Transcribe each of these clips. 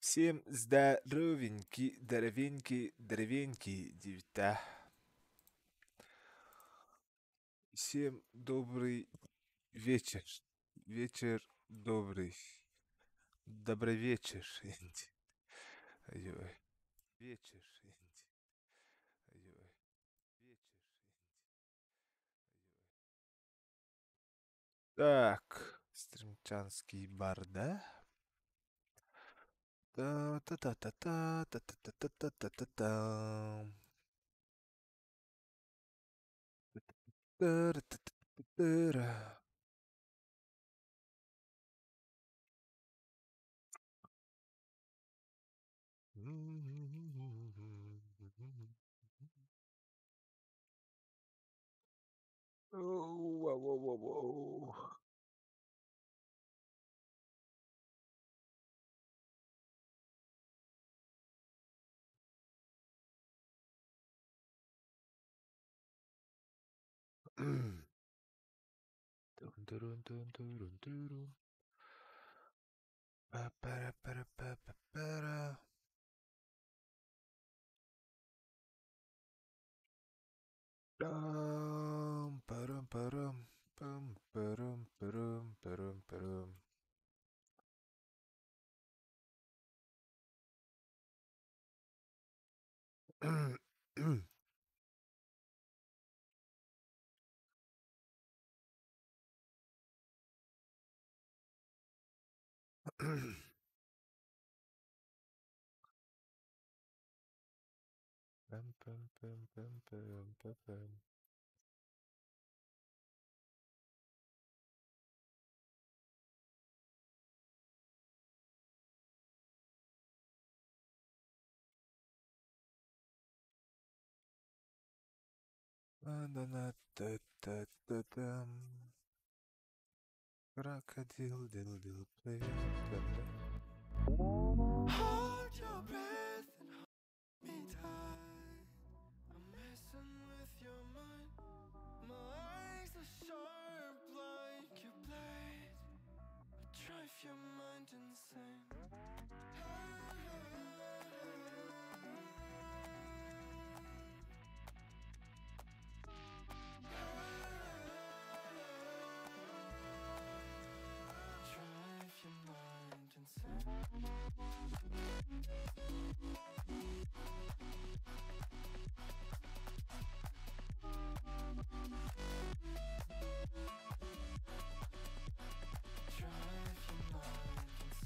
Всем здоровеньки, здоровеньки, здоровеньки, девята. Всем добрый вечер. Вечер добрый. Добрый вечер. Ой. Вечер. Ой. Вечер. Так, стримчанский бар, да? Та-та-та-та-та, та-та-та-та-та-та-та. Та-ра-та-та-та-та-ра. Оу, воу, воу, воу, воу. Тун-турун-тун-турун-турун. Па-пара-пара-па-па-пара. Пам, парам, парам, пам, парам, парам, парам, парам. Пам, пам, пам, пам, пам, пам, пам. Та-да-на-та-та-та-там. Крокодил, дил, дил, плывет, да-да. Hold your breath and hold me tight. I'm messing with your mind. My eyes are sharp like a blade. I drive your mind insane. Drive your mind insane. Drive your mind insane.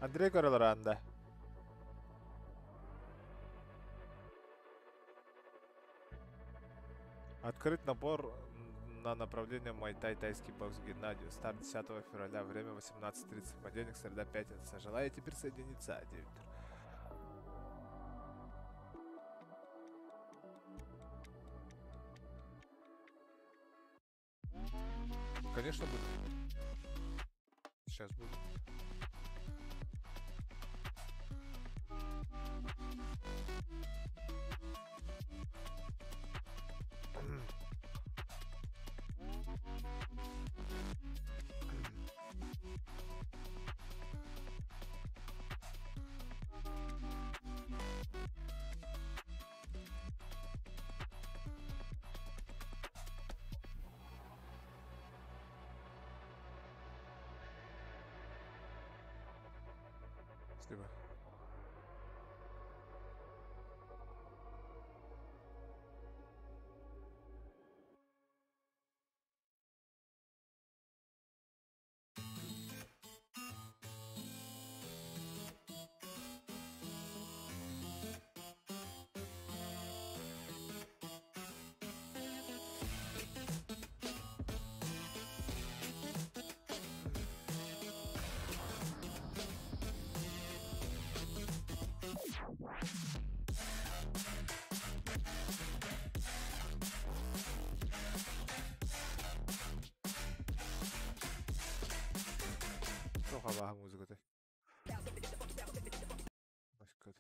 Андрей Королоранда. Открыть набор на направление Муайтай, тайский бокс Геннадию. Старт 10 февраля, время 18:30, понедельник, среда, пятница. Желаете присоединиться? 9. Конечно, буду. Сейчас буду. Спасибо. Туха музыката. Başka.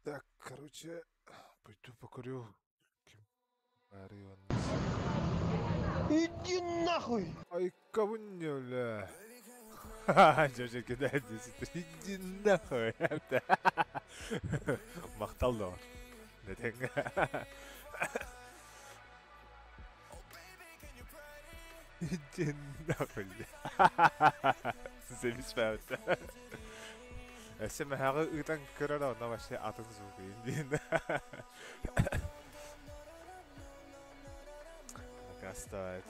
Так, короче, пойду покурю. Иди нахуй! Ай, кого не, бля? Ха-ха, Джорджи кидает 10. Иди нахуй! Махтал да. Иди нахуй! Завис. Эсэ мэхэҕи ыытан көрөр онно вообще атын звук диин. Накастает.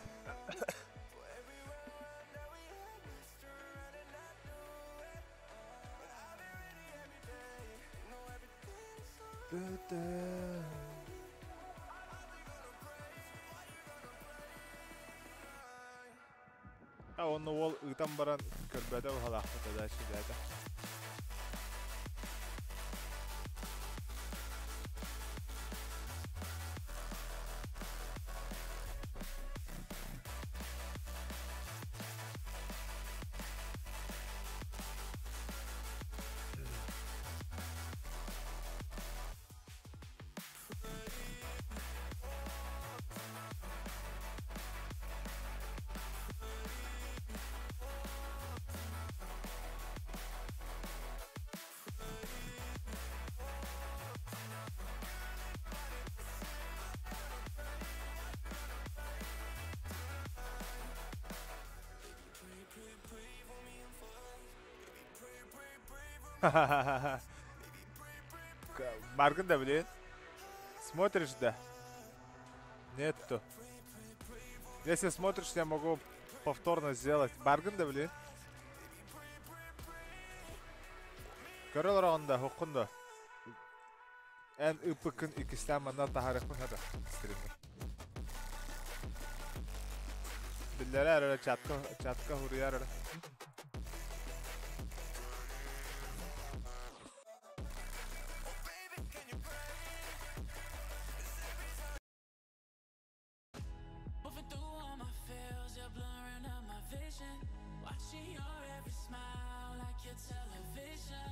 А он ол ыытан баран көрбөтө баһалаахпыт да сүлээтэ. Маргын да, блин. Смотришь, да? Нету. Если смотришь, я могу повторно сделать. Баргын да, блин. Көрөл раундда, хоккунда. Эн ыпыкын икистен манна тахарыкпын хата. Стример. Биллere öyle чатка чатка хуруяр öyle. Moving through all my feels, you're blurring out my vision. Watching your every smile like your television.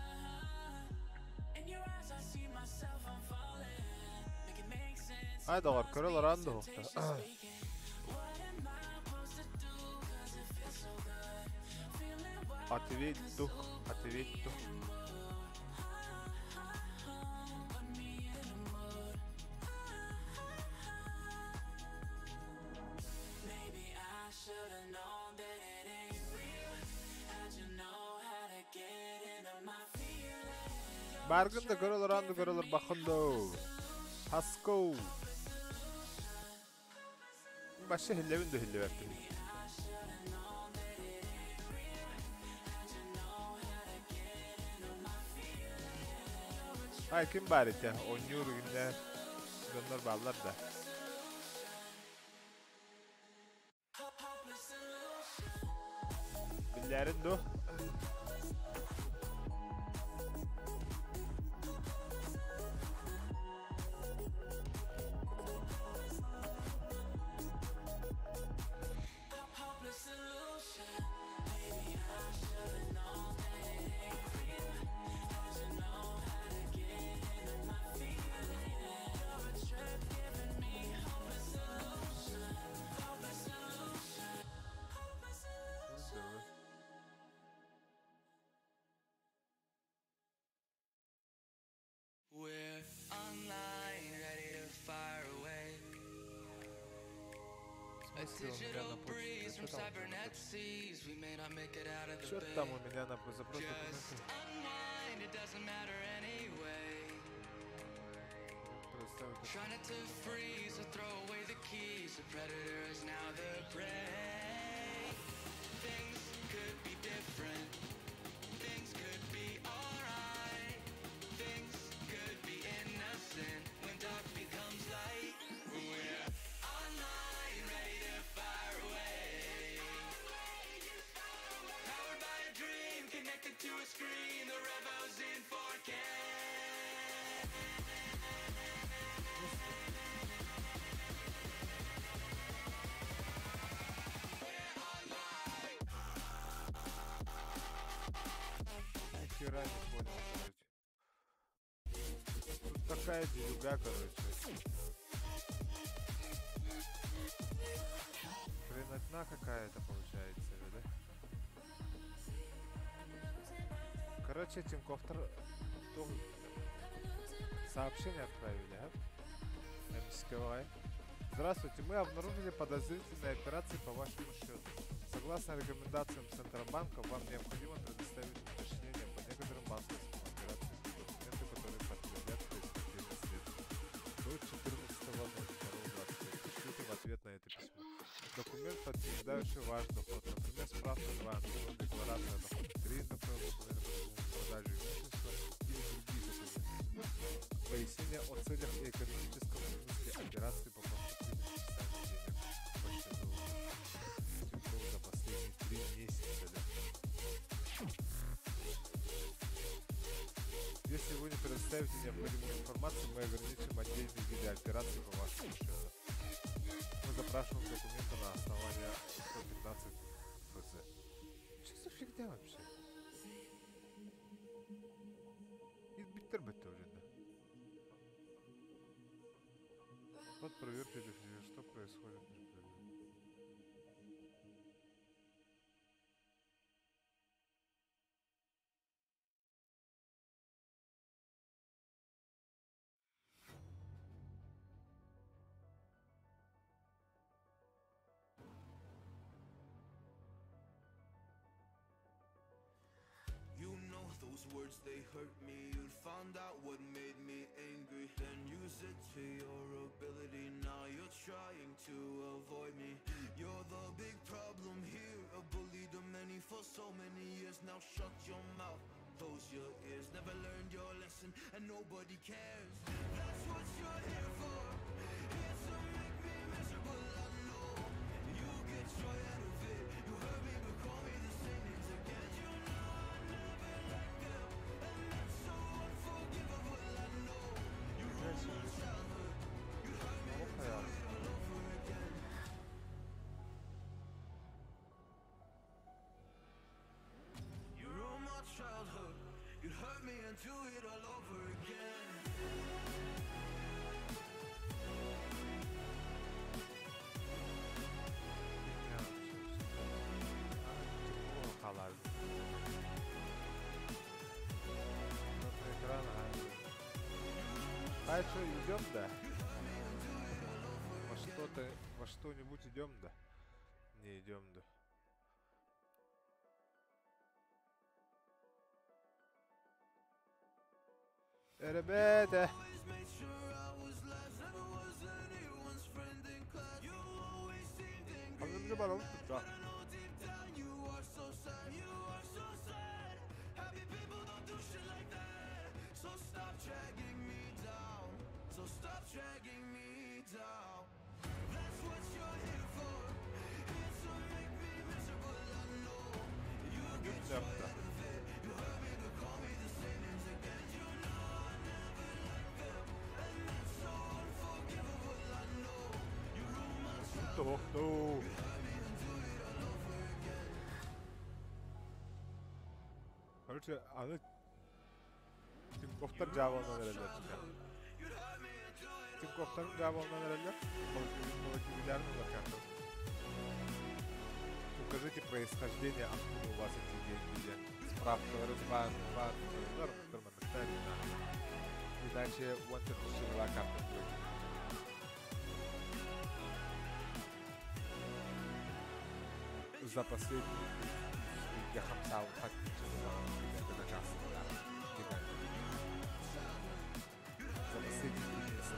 In your eyes, I see myself, I'm falling. Make it make sense. Ay doğru, көрөл раундда хокта. Speaking. What am I supposed to do? 'Cause it feels so good. Feeling wild. Ответь дух, ответь дух. Put me in a mood. Maybe I should've known that it ain't real. How'd you know how to get into my feelings? Баргын да көрөл раундда көрөлөр бахындо. Хаско. Башы хиллебин да хиллебертим. Ay kim бар ите? Ойнуур günler. Дьоннор бааллар да. Биллэрин ду. Hopeless solution. Maybe I should've known that it ain't real. How'd you know how to get into my feelings? You're a trip giving me hopeless solution. Hopeless solution. Hopeless solution. We're online, ready to fire away. В A смысле у меня digital на почте? breeze from Что там у меня на cybernet почте? seas. We may not make it out of the Что bay. там у меня на запрос Just документы? unwind, it doesn't matter anyway. Представить Try not to freeze or throw away the keys. The predator is now the prey. Things could be different. Things could be alright. Things could be innocent. screen, the Revo's in 4K. Ни хера не понял, короче. Тут такая делюга, короче. Хренотна какая-то получается, да? Короче, Тинькоффтар сообщение отправили, а? МСКВ. Здравствуйте, мы обнаружили подозрительные операции по вашему счету. Согласно рекомендациям Центробанка, вам необходимо предоставить уточнение по некоторым банковским операциям и документы, которые подтвердят происхождение средств. До 14.02.25 пришлите в ответ на это письмо. Документ, подтверждающий ваш доход, например, справка 2, декларация о доходе 3, например, документы по продаже имущества или другие документы. Пояснение о целях и экономическом смысле операции по поступлению списания денег по счету Тинькофф за последние 3 месяца. Да. Если вы не предоставите необходимую информацию, мы ограничим отдельные виды операций по вашему счету. Мы запрашиваем документы на основании 115 ФЗ. Что за фигня вообще? Биттер уже, да. Вот проверки, что происходит. You know those words, they hurt me. You'd found out what made me angry, then use it to your ability. Now you're trying to avoid me. You're the big problem here, a bully to many for so many years. Now shut your mouth, close your ears. Never learned your lesson and nobody cares. That's what you're here for, here to make me miserable. I know you get joy out of it. You hurt me but call me the same names again. You know I never liked them, and that's so unforgivable. I know you ruined my childhood. You hurt me and do it all over again. You ruined my childhood. You hurt me and do it all over again. Фигня вообще. Всё. Халал. Экран, а что, идем, да? Во что-то, во что-нибудь идем, да? Не идем, да. Ребята! Always made sure I was last. Never was anyone's friend in class. You always seemed angry А and ну, mad, да. but I know deep down you are so sad. You are so sad. Happy people don't do shit like that. So stop dragging me down. So stop dragging me down. That's what you're here for. Here to make me miserable. I know you get Да, joy да. out of it. You hurt me, but call me the same names again. You know I never liked them, and that's so unforgivable. I know you ruined my childhood. Тохту. You hurt me and do it all over again. Короче, аны Тинькоффтар жаабалынан эрэллэр. You'd hurt me and do it all Тинькоффтар жаабалынан эрэллэр. Балакиглярны. Укажите происхождение, откуда у вас эти деньги. Справка 2, 2, Иначе 1 карта будет. За последние я хамсал за последние 3 месяца.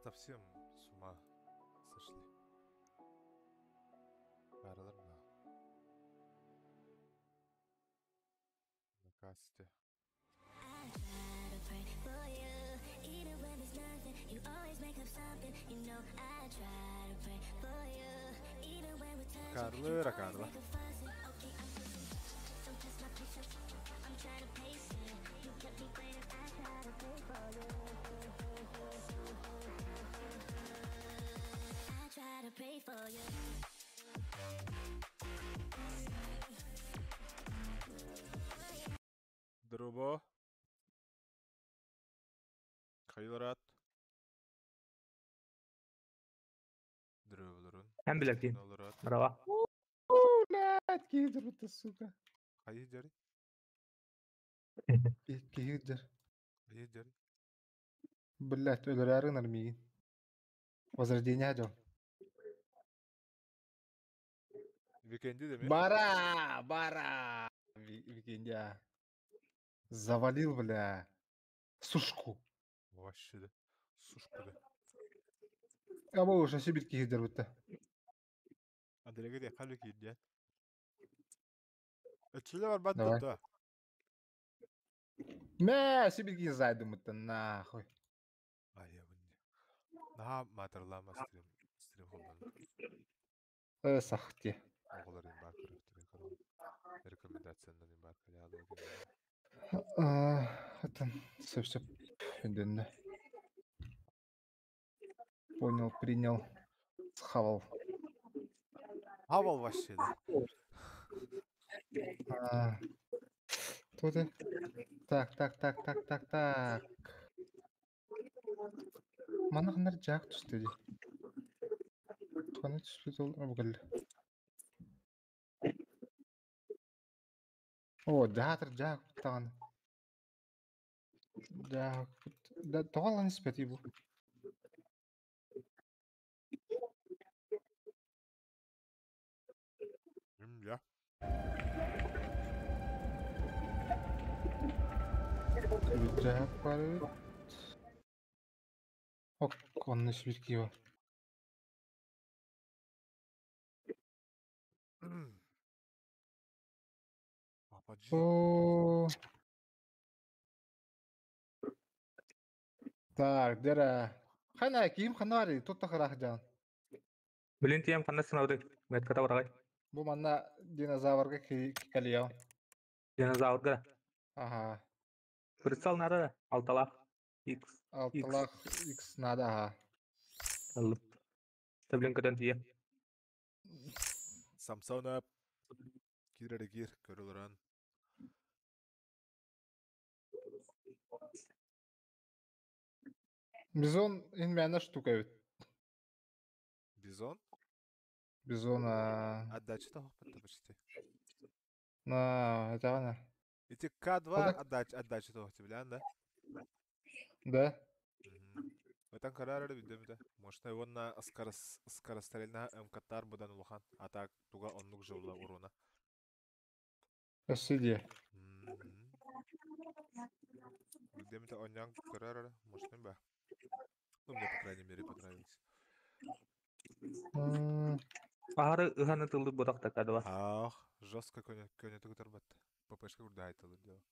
Совсем с ума сошли. На касте. I try to pray for you, even when there's nothing. You always make up something. You know I try to pray for you, even when we're touching. You Карлыра, always Карла. make a fuss. I try to pray for you. Дорообо. Хайылараат. Дорооболорун. Эн билэргин. Олорот. Браво. Блядь, киһи турбута, сука. Хайы дьари. Киһи дьэр. Хайы дьари. Блядь, өлөрөөрү гынар миигин. Возрождение дьон. Викенди деме. Бара! Бара! Викенди, а. Завалил, бля. Сушку. Вообще да. Сушку да. А бу уже сибир киһи дьэрбитте. Андрейга де хали киирдиэн. Өчүлэ барбат Давай. да. Мэ, сибир киһи зайдымыттан, нахуй. Ай я бунне. Наһаа маатарлаама стрим стрим холбонно. Э, сахти. Оҕолор бар көрөхтөрүн көрөн. Рекомендациянан бар калялы. Это все, все. Үндөннө. Понял, принял. Схавал. Хавал вообще да. А, Кто ты? Так, так, так, так, так, так. Манна ханнар жаак түстэ дии. Ханна түспүт ол бу О, жаатыр жаак даҕаны. Жаак да тоҕо ылан испэтий бу? Я. Жаак бар эбит. Ок, онно сибир киһи Папа G. О. Так, дера. Хана ким ханари тут тахарах жан. Билин тиэм ханна сынабыты. Метката барагай. Бу манна динозаврга калияу. Динозаврга. Ага. Прицел надо да. Алталах. X. Алталах X надо, ага. Алып. Таблин көтөн тиэ. Самсонов. Кир кир көрөлөрөн. Бизон инмяна штука ведь. Бизон. Бизон, а... Отдача того почти. На, это она. Эти К2 так. отдача отдача того тебе, да? Да? Өтөн карар видим да. Может, его на скорострельна МКТар будан улахан. А так туга оннук жылла уруна. Сиди. Где-то он карар, может, не ба. Ну, мне, по крайней мере, понравилось. Ахары ыханы тылды будак такадыва. Ах, жестко коня коня тугутар бат. ППшка курда айтылы дело.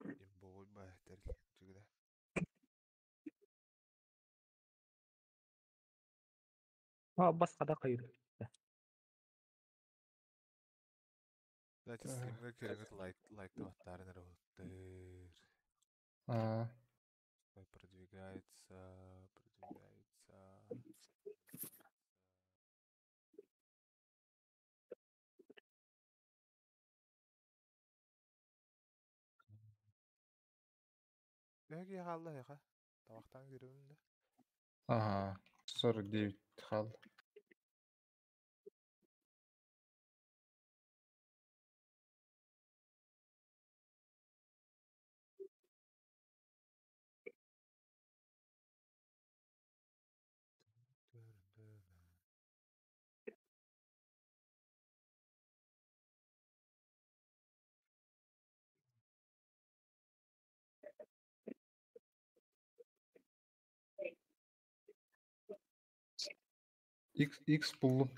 Имбовой ба терли. Жигде. А бас када кайыр. Давайте Так. стримге керегет лайк лайк таваттарын работыр. А, Ой, продвигается, продвигается. Бәги халла яха. Тавақтан киребим да. Ага. 49 хал. X, X буллум.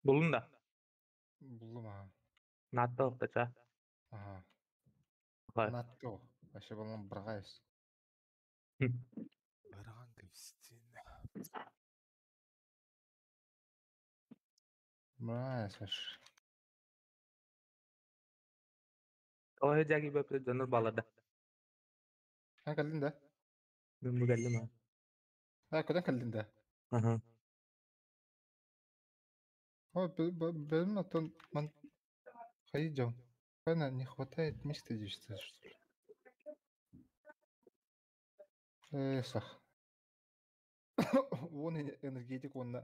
Булун да. Буллум, ага. Натта октача. Ага. Ха. Натто. Вообще буллум брагайс. Баран кевстин. Мразь. Тоҕо дьаги бөпө дьоннор бааллар да. Эн кэллин да? Мин бу кэллим аа. А, куда кэллин да? Аха. О, бэлим оттон ман хайдём. Пена не хватает места здесь, что ли? Сах. Вон энергетик уонна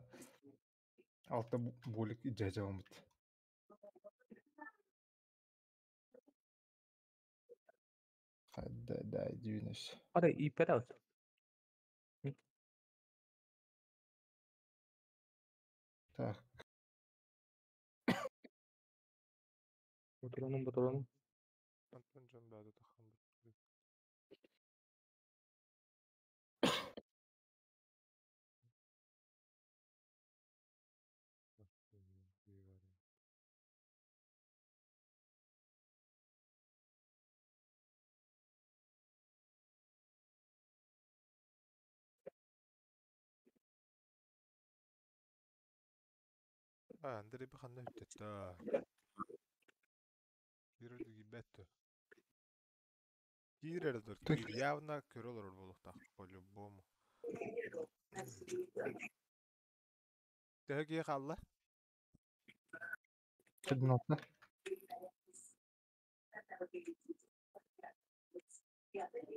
алта буолик дьээдьэҕиммит. Да, да, дивинэс. Ара ииппэтэх. Так. Ботуруонум ботуруонум. Антон дьон баада тахан А, Андрей биханна үттэтта. Киирэр бетто. Киирэр дур Так. киир явно көрө олорор буолуохтаах по-любому. Төһө киһи хаалла? Предметно.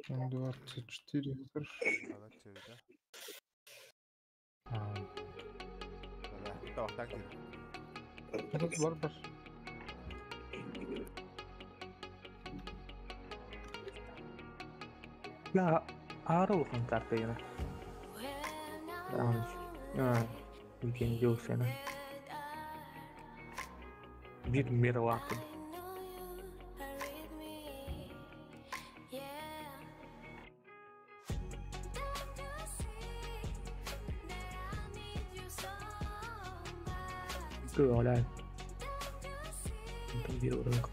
24, хорошо. Ала чөйдө. А, Да, тавахтан киир. Этот бар бар. La аара улахан карта яна. Аа. Үлкен жол сена. Бир мироваакын. Cửa đây. Tâm biểu được.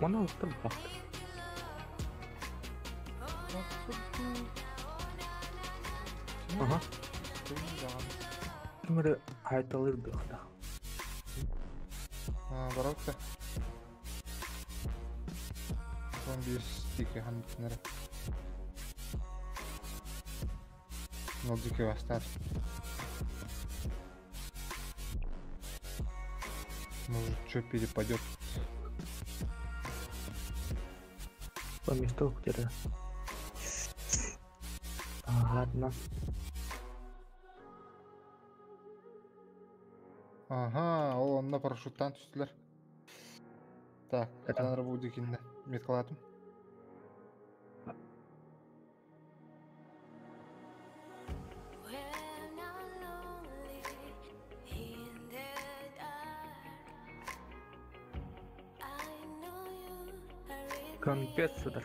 Манна уттар бак. Аха. Кимere haytalar да. А, барокта. Он без стики хантнер. Но дикий вастар. Может, что перепадет? По месту где-то. Ладно. Ага, ол онно парашюттан түстүлэр. Так, Это- анар бу дикинне меткалатым. Компьютер.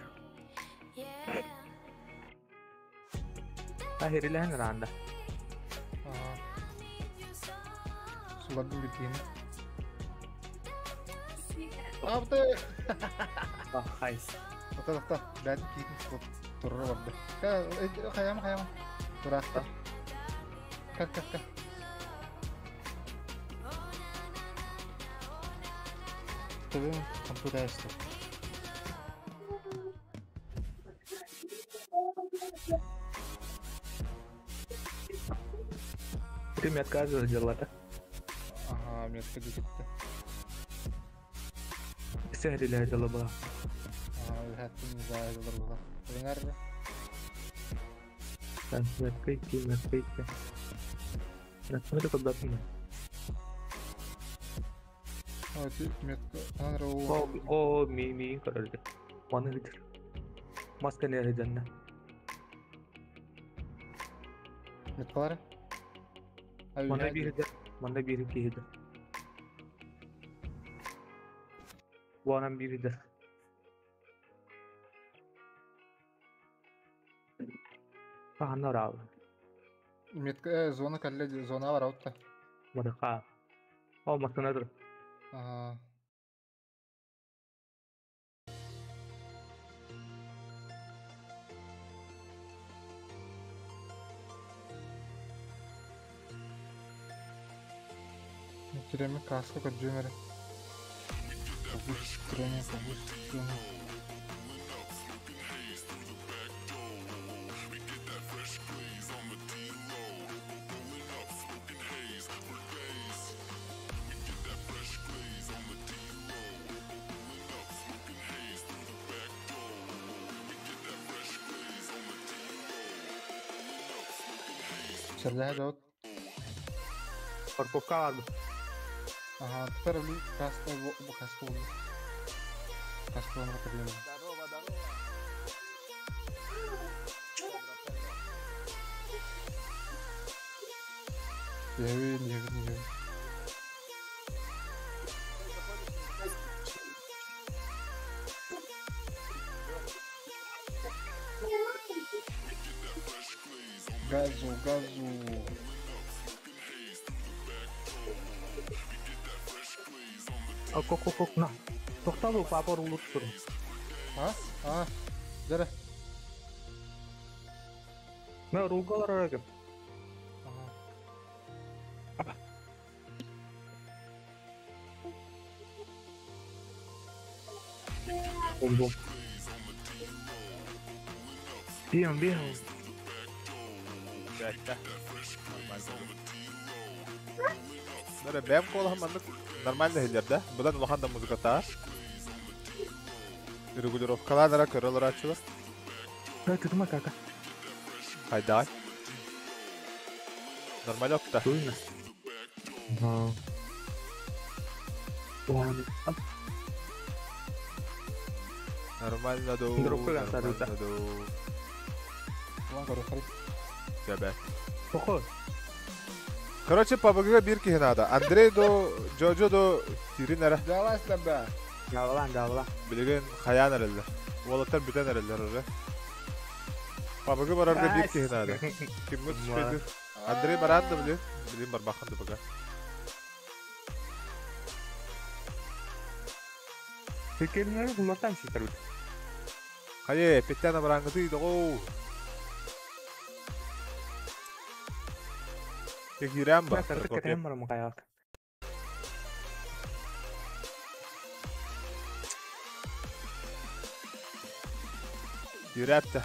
Ахирилэһэн раанда. Ага. Суладым битиини. Апты! Бахай. Ата тахта, бәт киитин турра барды. Хаяма хаяма. Турахта. Ка ка ка. Тебе компьютер. Ты мне отказываешь дела-то. Ага, метка дикетте. Сehriler дела была. Ага, хаттын зайдылар була. Венер. Так, меткайки, меткайки. Смотри, куда ты. О, ти метка. Анар О, о, ми, ми, короче. Маны видер. Маска не реденна. Меткалары? Мана бир мана бир киһиде. Буанан бириде. Паханна рал. Метка зона калле зона бар аутта. Мадаха. О, масканадыр. Ага. Киремик кааска көрдүөм эрэ. Побыстрее, побыстрее. Сэллэһэ дьоот. Парковка барбыт. Аха, тутар били кааска бу кааска буолла. Кааска буолла кэбиһэн. Здорово, здорово. Иһэбин, иһэбин, иһэбин. Газу, газу. Ок, ок, ок, на. Тохтолу, папа рулут турун. А? А? Дьэрэ. Мэ рулга олорор ким. Ага. Апа. Бум-бум. Бием, бием. Бэттэ. Нормально. Нара бэм колаһым маннык нормально иһиллэр да? Быдан улахан да музыката. Регулировкалаанара көрө олорааччылар. Э, тытыма кака. Хайдаҕай? Нормально опта. Туйна. Да. Нормально дуу, Дропка гасарыта. нормально дуу. Улан көрө Сөбэ. Похо. Короче, ПБГ биир киһи наада. Андрей до, Джоджо до киирин эрэ. Давай стэбэ. Галалан, галала. Билигин хайаан эрэллэр. Уолаттар бүтэн эрэллэр уже. ПБГ барарга биир киһи наада. Кимҥэ түспэйдир? Андрей бараан да билин. Билин барбаххын да пока. Кирнер буллартан ситер. Хайы, петтен абараңгытый доҕоо. Киирэн ба. Мен сарык кэтэн барам каяк. Киирээт да.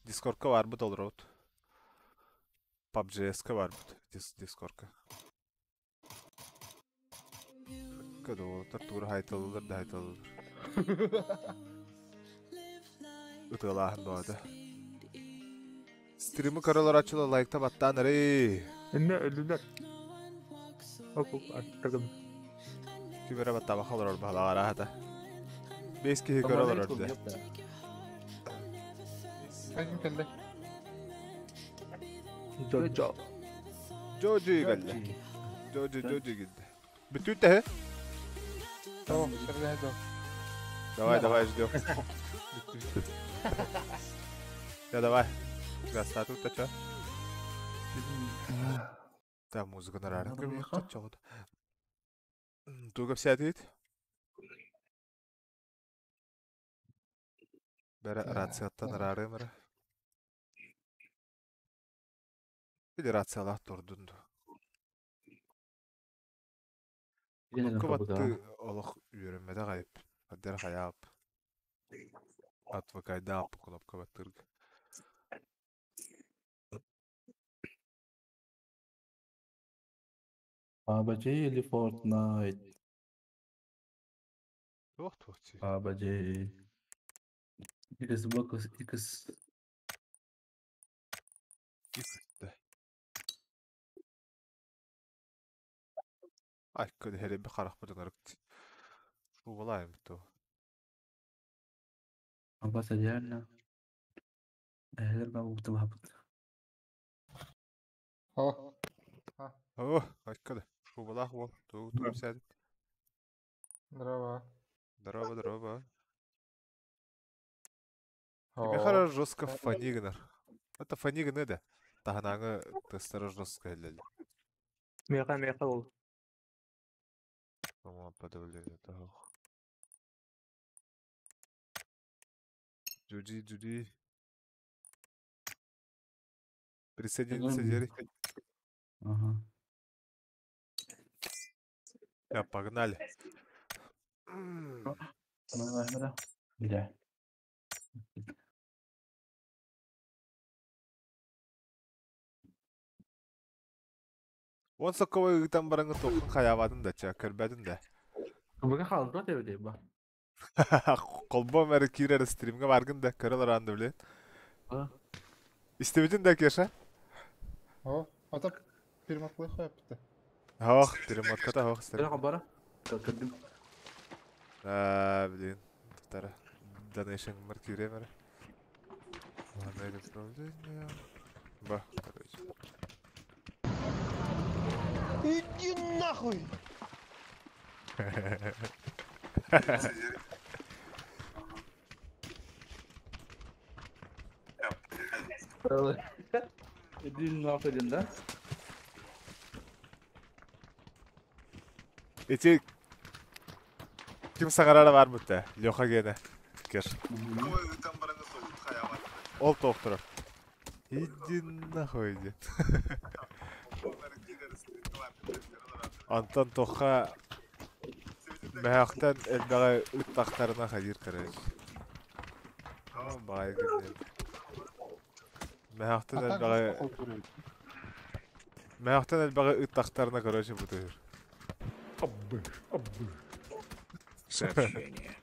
Дискордка барбыт олоробут. PUBG-ска барбыт. Дискордка. Кадоолар тугура хайталылар да хайталылар. Ытыалааһын баҕата. Стримы көрөлөр лайкта баттаан эрэй. Инне өлүлөр. Ок, ок, аттыгым. Ким эрэ баттаабаха олорор баһалаҕар аһата. Бэс киһи көрө олорор дэ. Ким кэллэ? Джо. Джоджи кэллэ. Джоджи, Джоджи кэллэ. Бүтүүт тэһэ? О, сэллэһэ дьоот. Давай, давай, ждем. Да, давай. Гастату тача. Да, музыка нарарын көмөк Туга сядет. Бәрі рацияттан арарым ара. Или рациялар турдун. Кнопка батты олох үйренмеде кайып. Аддер хаяп. Отвыкайда кнопка баттырга. PUBG или Fortnite? Туох туох чи. PUBG. Xbox X. X. Ай, көдө хереби харахпытын ырыкты. Шубалайым то. Абасадиана. Эхлер бабут. О. О, ай көдө. Шубалах бол. Ту ту сядет. Здорово. Здорово, здорово. О. Мехара жестко фанигнер. Это фанигны да. Таханаңы тестері жестко эллели. Меха, меха ол. По-моему, подавление того. Джуди, Джуди. Присоединиться, Jerry. Ага. Я, погнали. Бля. Он сокковой ыытан бараҥҥын туоххун хайаабатын да ча, көрбөтүн да. Быга хаалдыбат эбит ба. Холбоом эрэ киирэр стримҥэ бааргын да, көрө олорон да блин. Истибитин да, Кеша? О, ата перемоткалай хояппыта. Ох, перемотката ох стрим. Бара бара. Көрдүм. Аа, блин, тутара. Донейшн киириэм эрэ. Панель управления. Ба, короче. Иди нахуй! Иди нахуй да? Ити ким саҥарара баар бутта? Леха гиэнэ. Кеш. Ол туох турар? Иди нахуй диэн. Онтон туохха мөһөөхтөн элбэҕи ыттахтарына хайыыр короче. Баҕайы гынныым. Мөһөөхтөн элбэҕи мөһөөхтөн элбэҕи ыттахтарына короче бутуһур. Абы, абы. Сообщение.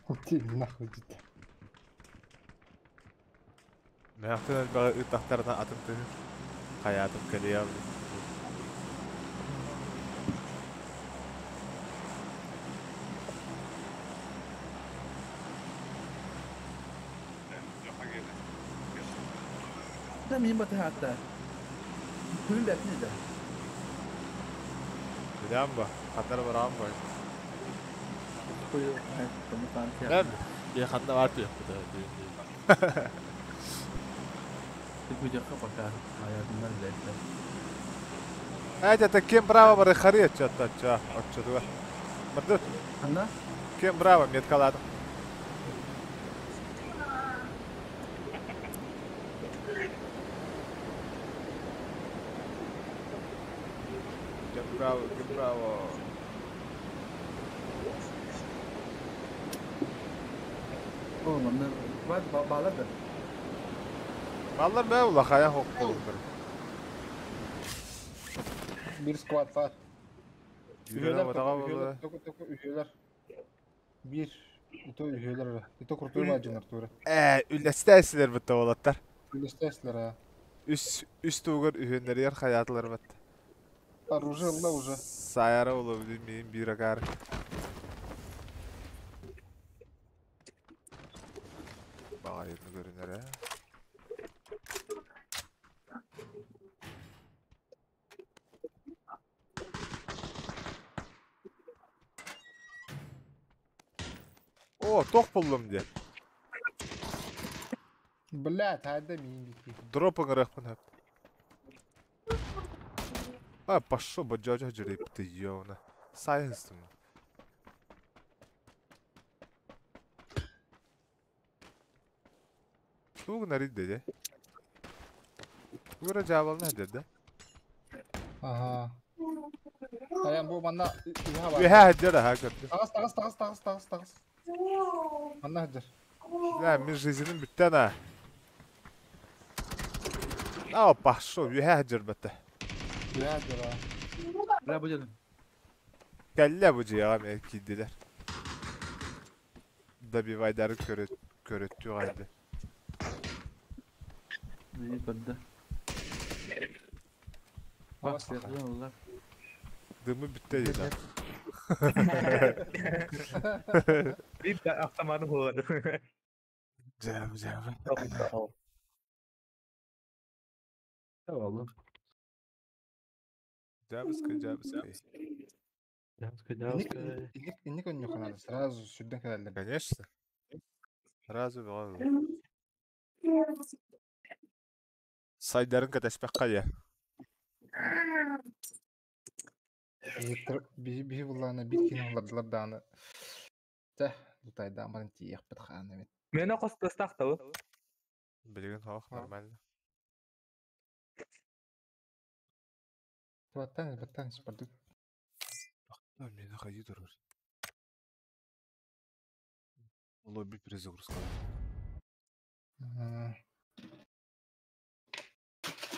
Иди нахуй диэтэ. Мөһөөхтөн элбэҕи ыттахтарына атын тыһыр. Хайаатым кэлиэ Да мин батыһаатта. Күнүн бэртин да. Билэм ба, ханна эрэ бараҕын бай. Эн, я ханна бар диэхпит ээ Күдьэххэ пока аятыннар билэрдэр. Эт это кем браво бары харый отчетта отча отчетуга. Бардыр. Ханна? Кем браво меткаладым. Кем браво, кем браво. О, манна бар баалар да. Баллар бэ улахая хоккулуктар. Биир склад баар. Үһүөлэр Үһүөлэр батаҕа үһүөлэр буолла. току току үһүөлэр. Биир ито үһүөлэр эрэ. Ито куртуй баадьынар тура. Ээ, үллэстээсилэр бытта уолаттар. Үллэстээсилэр аа. Үс үс тугар үһүөннэригэр хайаатылар батта. Оружие ылла уже. Сайара буолла миин биир акаар. Баҕайыны көрүнэр ээ. О, туох буллум диэн. Блядь, хайда миин бити. Дроп ыҥырыахпын сөп. А, пошел бы, дядя жереб ты, ёна. Сайынстым. Тугу нарид деде. Тугура жаабална деде. Ага. Аян бу манна үһэ бар. Үһэ хаддер аха көрдүм. Тагыс тагыс тагыс тагыс тагыс тагыс. Манна хаддер. Бля, мин жизним бүттэн а. А, пошел, үһэ хаддер бэтте. Үһэ хаддер а. Бля, бу дьон. Кэллэ бу дьиэҕэ эмиэ киирдилэр. Добивайдары көрө көрөттүү хаалла. Мини көрдө. Бас улар. Дымы бүттэ дии да. Биир да автоматы буолар. Дьэм дьэм. Oğlum. Дьабыскай дьабыскай. Дьабыскай Инник дьабыскай. инник инник өнньүөххэ наада. Сразу сүрдэн кэлэллэр. Конечно. Сразу бөҕө Сайдарын кэтэспэххэ дьэ. Биһи биһи буллаана биир киһини буллардылар даҕаны. Чэ, лутайдаан баран тиийиэхпит хаан эбит. Миэнэ хос тыастаах табы. Билигин хоох нормально. Баттан, баттан, бардык. Мені хайы турар. Лобби перезагрузка.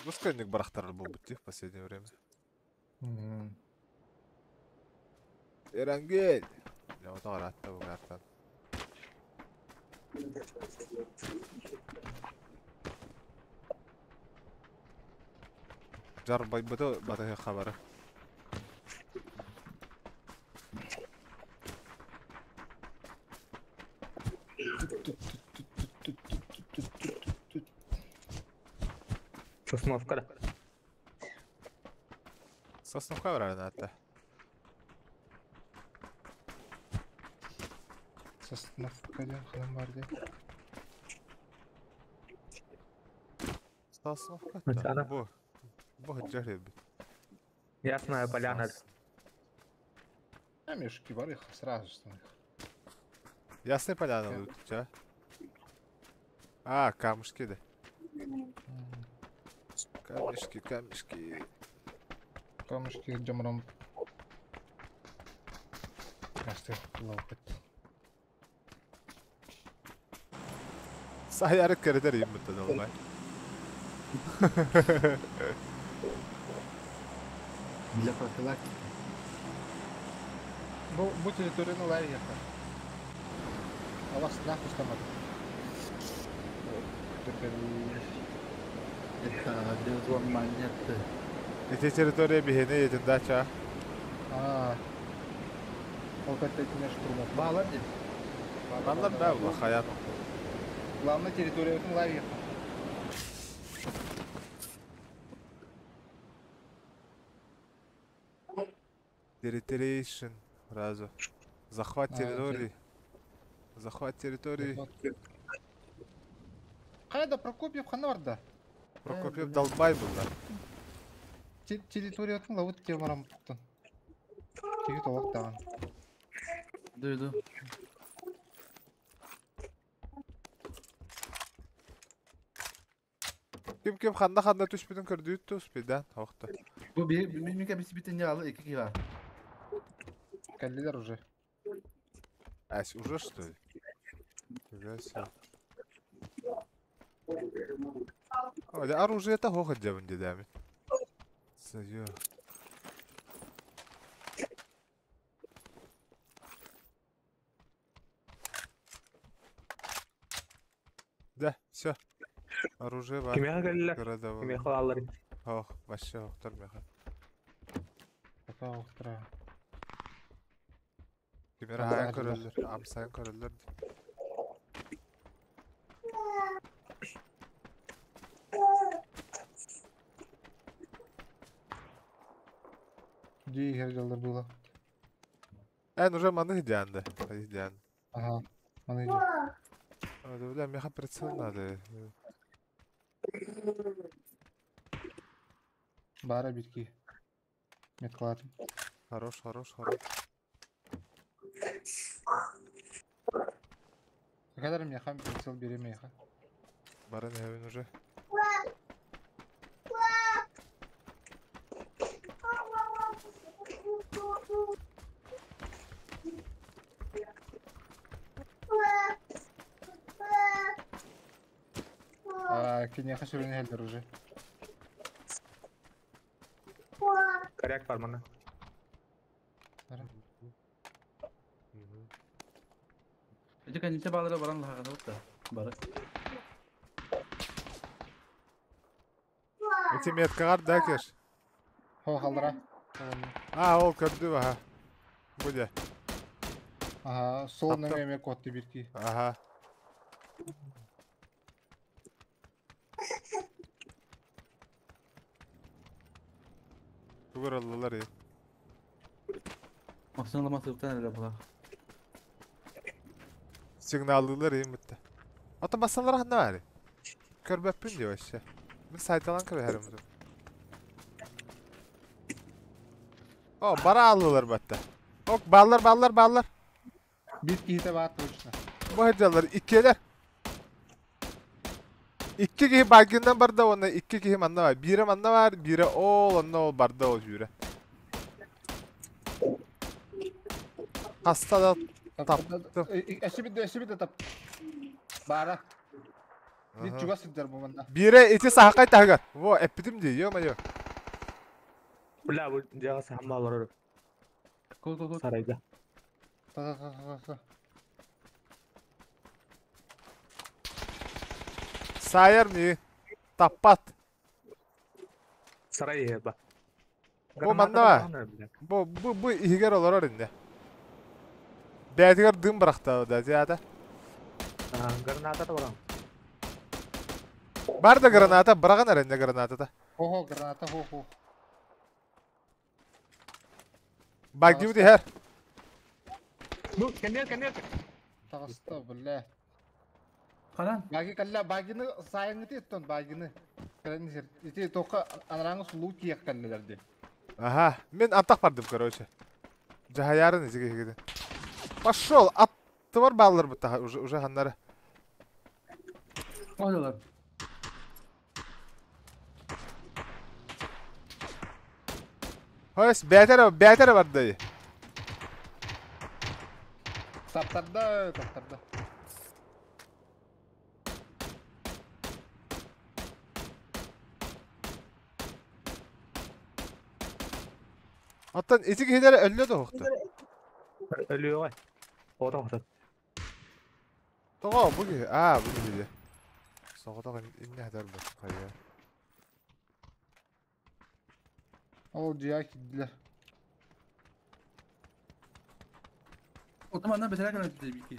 Выскальник барахтар был бы в последнее время. Эрангель! Я вот аратта бугартан. Жар байбыты батыһы хабары. Сосновка да. Сосновка правильно это. Сосновка диэн ханан бар дии. Сосновка. Начало. Бу. Бу хаджар эбит. Ясная поляна. Камешки бар их сразу же их. Ясная поляна тут, ча? А, камушки да. Камешки, камешки. Камушки жамрам. Асты лопат. Саярык керетер им бутта долбай. Для профилактики. Бу бу территорияны лар ехар. Алас нахуй стамат. Это беззвон монеты. Эти территория бихене етин дача. А. Ол кәттетіне штурмов. Бала де. Баллар да ула хаят. Главная территория лар ехар. Территориейшн. Сразу. Захват территории. Захват территории. Қайда Прокопьев хана барда? Прокопьев долбай был, да. Территориятын лавыт темарам туттан. Теги толық таған. Иду, иду. Ким ким ханна ханна түспүтүн көрдүүт туспидан оқты. Бу bir bir bir bir не алды, екі кива. Кәллелер уже. Ась, уже что ли? Уже все. О, да оружие это хохот дебин дедами. Сойо. Да, все. Оружие бар. Кимеха кэллэ? Городовой. Кимеха аллар. Ох, вообще охтар меха. Пока охтара. Кимера хайын көрөлөр, амсайын көрөлөр. Дии хер было. Эн уже маны идеанды. Идеан. Ага. Маны иди. А, да, бля, меха прицел надо. Бара битки. Меткалатым. Хорош, хорош, хорош. Кадар меха прицел бери меха. Бара не уже. А, кинеха сүрүн хелдер уже. Коряк бар мана. Эти конече балары баран лахага да. Бары. Эти меткагар да кеш. Хо халдыра. А, ол көрдү аха. Буде. Ага, сол нөңө эме котты бирки. Ага. Тугураллар е. Максим ламасы ыптан эле була. Сигналлылар е мытта. Ата басалар ханна бар. Көрбөппүн деп вообще. Мен сайталан көбө хәрим. О, бара аллылар батта. Ок, баллар, баллар, баллар. Бир кихите баат точно. Бу хаджалар иккелер. Икки киһи баггинан барда уонна икки киһи манна бар. Биирэ манна бар, биирэ ол онно ол барда ол сүүрэ. Хаста да таптым. Эсибит тап. Баара. Бит чугас сылдьар бу манна. Биирэ ити саһакай таһыгар. Во, эппитим дии, ё-моё. Бля, бу дьиэҕэ саһан олорор Кол кол кол. сарайга. Та та та та та. Саайар мии. Таппат. Сарай иһэ ба. Бу манна ба. Бу иһигэр олорор инде. Бэйэтигэр дым бырахта да диата. Граната да баран. Бар да граната, быраҕын эрэ инде гранатата. Хо-хо, граната хо-хо. Баггибит иһэр. Ну, кэннигэр, кэннигэр. Таҕыста, бля. Ханан? Баги кэллэ, багины сайыҥҥыты оттон багины. Кэлэн иһэр. Ити тоққа анарааҥы сулуу тиэх кэллилэр дии. Ага, мин антах бардым, короче. Дьаһайаарын исиги иһигитин. Пошел, аттыбар бааллар быттаха уже уже ханнары. Oydular. Hös, бээтэрэ бээтэрэ барды. Таптарда, таптарда. Оттон ити киһилэр өллө да уһукту. Өлүөҕэ. Оҕото охтот. Тоҕо бу киһи? Аа, бу киһи. Соҕотох инне хатар бу. Хайа. Ол дьиэ киирдилэр. Оттон манна бэтэрээ кэлэн бики.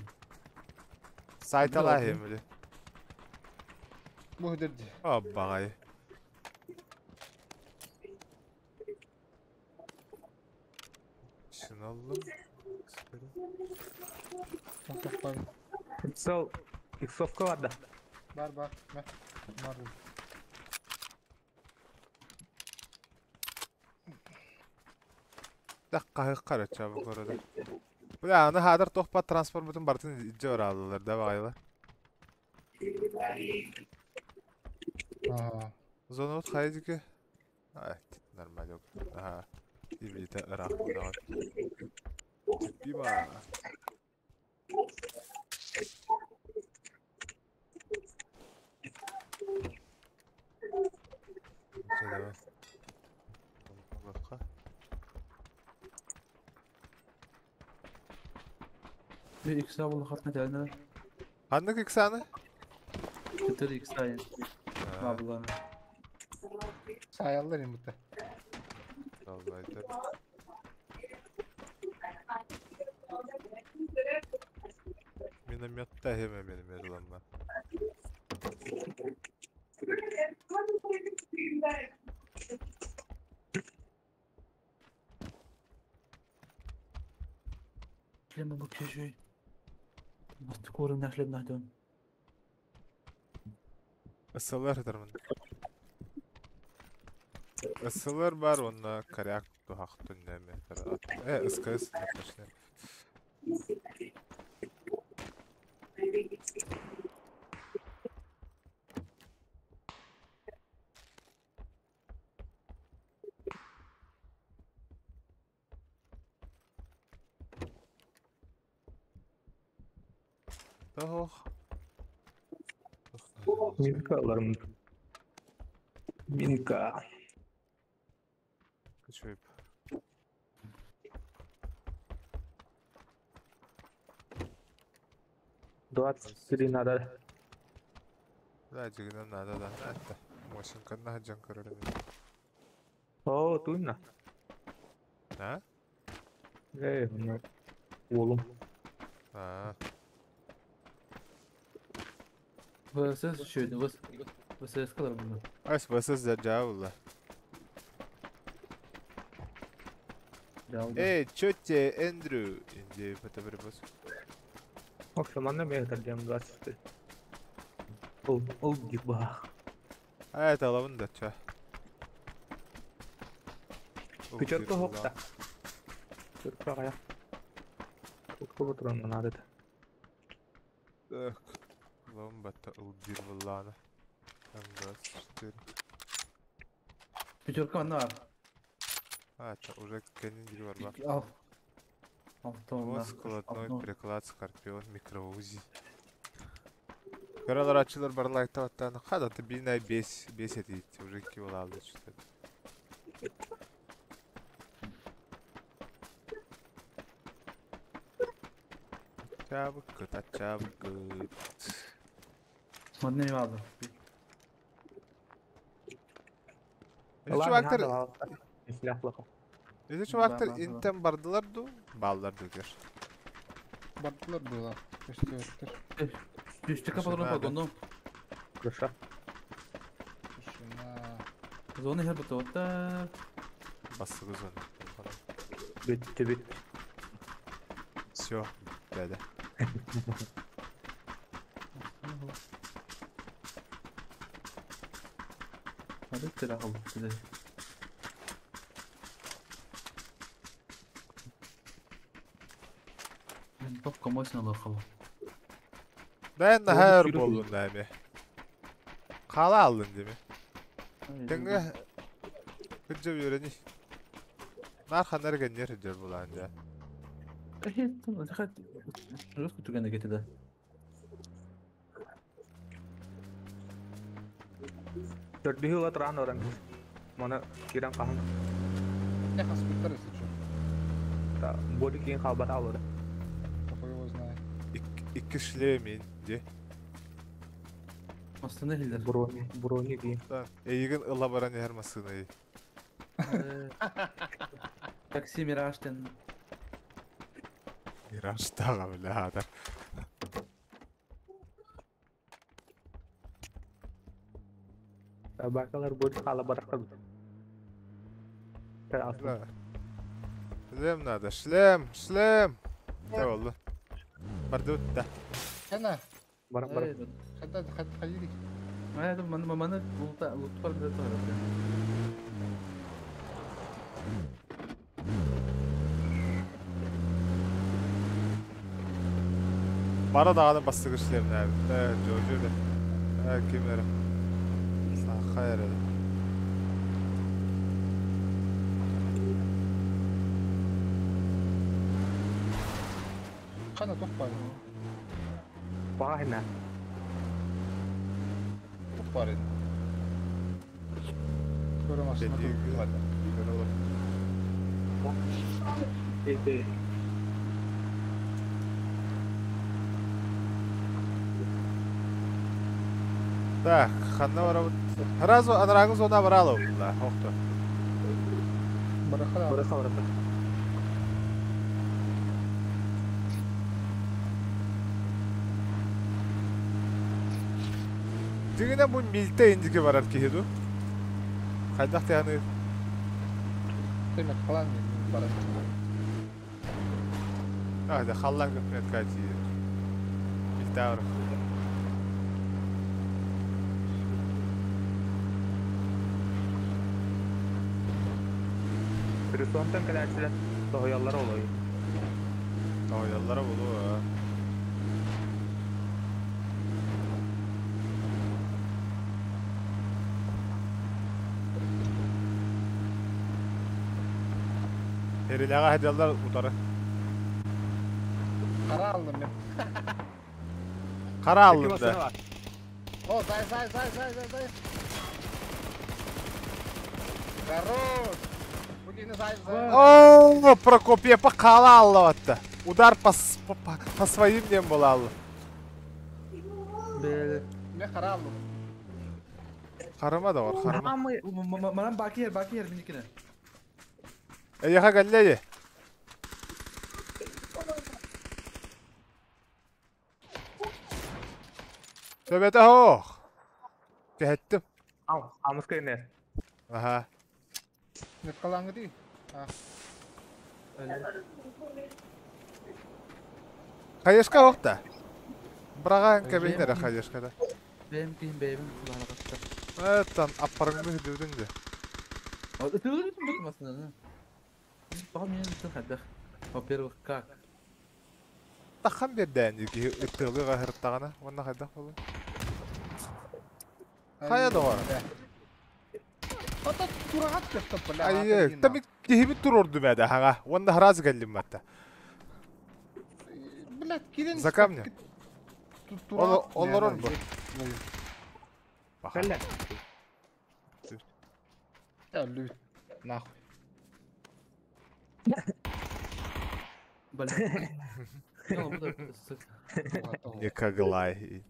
Сайталаа хемили. Бу өтөр дии. Аббаҕай. Сыналлым. Сол, иксовка бар да. Бар бар. Мэ. Бар. Так хаһык карача бу көрөдө. Бля, аны хадар тохпат транспорт бутун бартын иджи баралылар да багайлар. Зона вот хайдики. Ай, нормально. Ага. Ибилите ыраах буолаҕын. Бима. Чэ, давай. Bir X була хатна тәнә. Ханнык иксаны? Көтөр X айын. Мабыланы. Саяллар им бутта. Далбайтар. Минометта хеме менин мерламма. Шлема бу кешөй. Басты көрүм нашлеп нахдон. СЛР тармын. СЛР бар, онна коряк тухактын неме. СКС, точнее. Тох. Минка аларым. Минка. Күчөйп. 23 надо. Да, дигинен надо, да. Это. Мосинканна хаджан көрөрүм. О, туйна. А? Эй, ну. Уолум. А. ВСС шөйдү. ВСС калар буну. Ас ВСС жабылла. Эй, чё тебе, Эндрю? Инди фотобребос. Окей, манна мен тардем 23. Ол, ол дикба. А, это лавын да, чё? Пятерка хопта. Пятерка кая. Утку бутран надо. Так. Лавын батта ылдир булланы. М24. Пятерка манна баар. А, это уже кэннин диги бар бар. Ал. Алта Вот уонна. складной Алта. приклад Скорпион микроузи. Көрөлөр бар лайктабаттан хадаты бина 5 5 этит уже 2 болалды что-то. Чабыкыт, ачабыкыт. Манна не баар. Эти чувактар, эти чувактар Да, да, да. интен бардылар ду, баллар дөгер. Бардылар было. Көстүбэттэр. Түстүккэ патрон Надо. подондум. Крыша. Тишина. Зона хер бутуоттар. Басыгы зона. Бүттү бүт. Все, дядя. Hadi silah alıp size. Ben top kamasına bakalım. Ben Oğlum, her yürü. болдун дами. Кала алдын деме. Теңге күнжө үйрени. Нар ханар генер жер булан жа. Rus kütügende getirdi. Төрдүһү ыла тураан оран. Маны кирен хаһан. Не хаспыттар, если что. Та боди киин халбата алыр. Какой его знает. Икки шлемин де. Aslında hiller. Брони, брони киин. Эйигин ыла баран яр масыны. Такси Мираштен. Мираж тага бля да. Бакалар боди хала барактар. Та астын. Шлем надо, шлем, шлем. Не болду. Барды да. Кана, Барак барак. хада хад хайри. Hayır, bana bana bulta loot var bir de var. Бара даганы басыгы шлем нәби. Э, жожу да. Э, ким эре. Саха эре. Кана тух бар. Баһына. Тух бар edi. Көрө машина Dediği тух бар. Эте. Так, ханна бара. Сразу анрагы зона баралы. Да, хохто. Барахара. Барак барак. Дигине бу милте индике барар киһиду. Хайдах тяны Темек халан баран. А, да халлан көпнет кати. Милте бар. Присонтан кэлээчилэр тоһуйаллар олой. Тояллара болу. Эрилага хадаллар утары. Кара алдым мен. Кара алынды. О, зай, зай, зай, зай, зай, зай. Хорош. Блин, зай, зай. О, Прокопия покала аллаватта. Удар по, по, по, своим нем был алла. Мен кара алдым. Харама да бар, харама. Манан баки yer, баки yer minikine. Эйха галлеи. Төбете хох. Кеттим. Ал, амыс кэннер. Аха. Нет калаңы ди. Хаешка хохта. Браган кабинера хаешка да. Benim kiyim beyim kulağına kattı. Этан аппарыңды хүдүдүң де. Ötürü aslında. Bakalım yine bütün kadar. Во-первых, как? Тахан бердән ки ыттылыга хырттагана. Онна хайдах болу. Хайа доҕор. Ата тураҕат көстө бля. Айы, та мин киһибит турордум эдэ хаҥа. Уонна хараас кэллим батта. Блядь, кирен. За камня. Олорор бу. Кэллэ. Өллүбүт. Нахуй. Бля. Ну, буду Никоглай.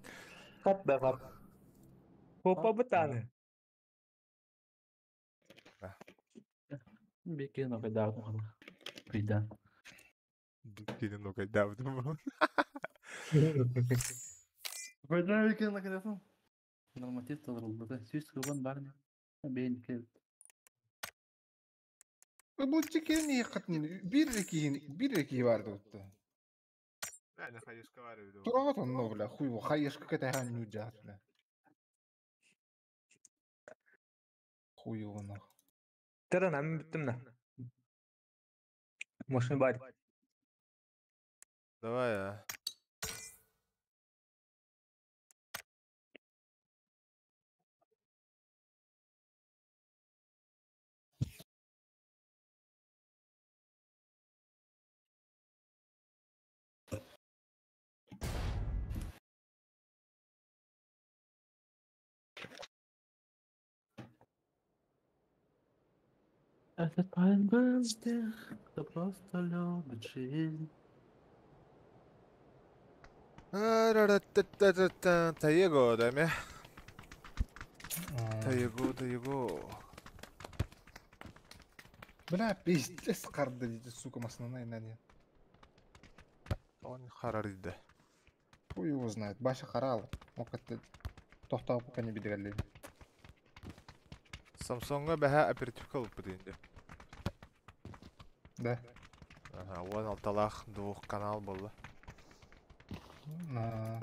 Хат да хат. Хопа бытаны. Бекин окайдаабытым Кыйдан. Биккини нокайдаабытым. Кыйдан бекин окайдаатым. Норматив толоруллубута. 100 кылбан бар бэйин кэлбит. Бу чекени хатнин бир киһин бир киһи бар дутта. Наверное, хаешка бар эбит. Тураҕат онно бля хуй бу хаешка кэтэһэн ньудьаат бля. Хуй его нах. Таран, ам бүттүм на. Машина бар. Давай, а. Этот парень был из тех, кто просто любит жизнь. Таего, да ме? Таего, Таего. Бля, пиздец харды дейді, сука, масынана инәне. Он харарыды. Хуй его знает. Баша харал. Мог это тохтау пока не бедегали. Самсонга бәһә оперативка алып бит инде. Да. Ага, он алталах двух канал было. На.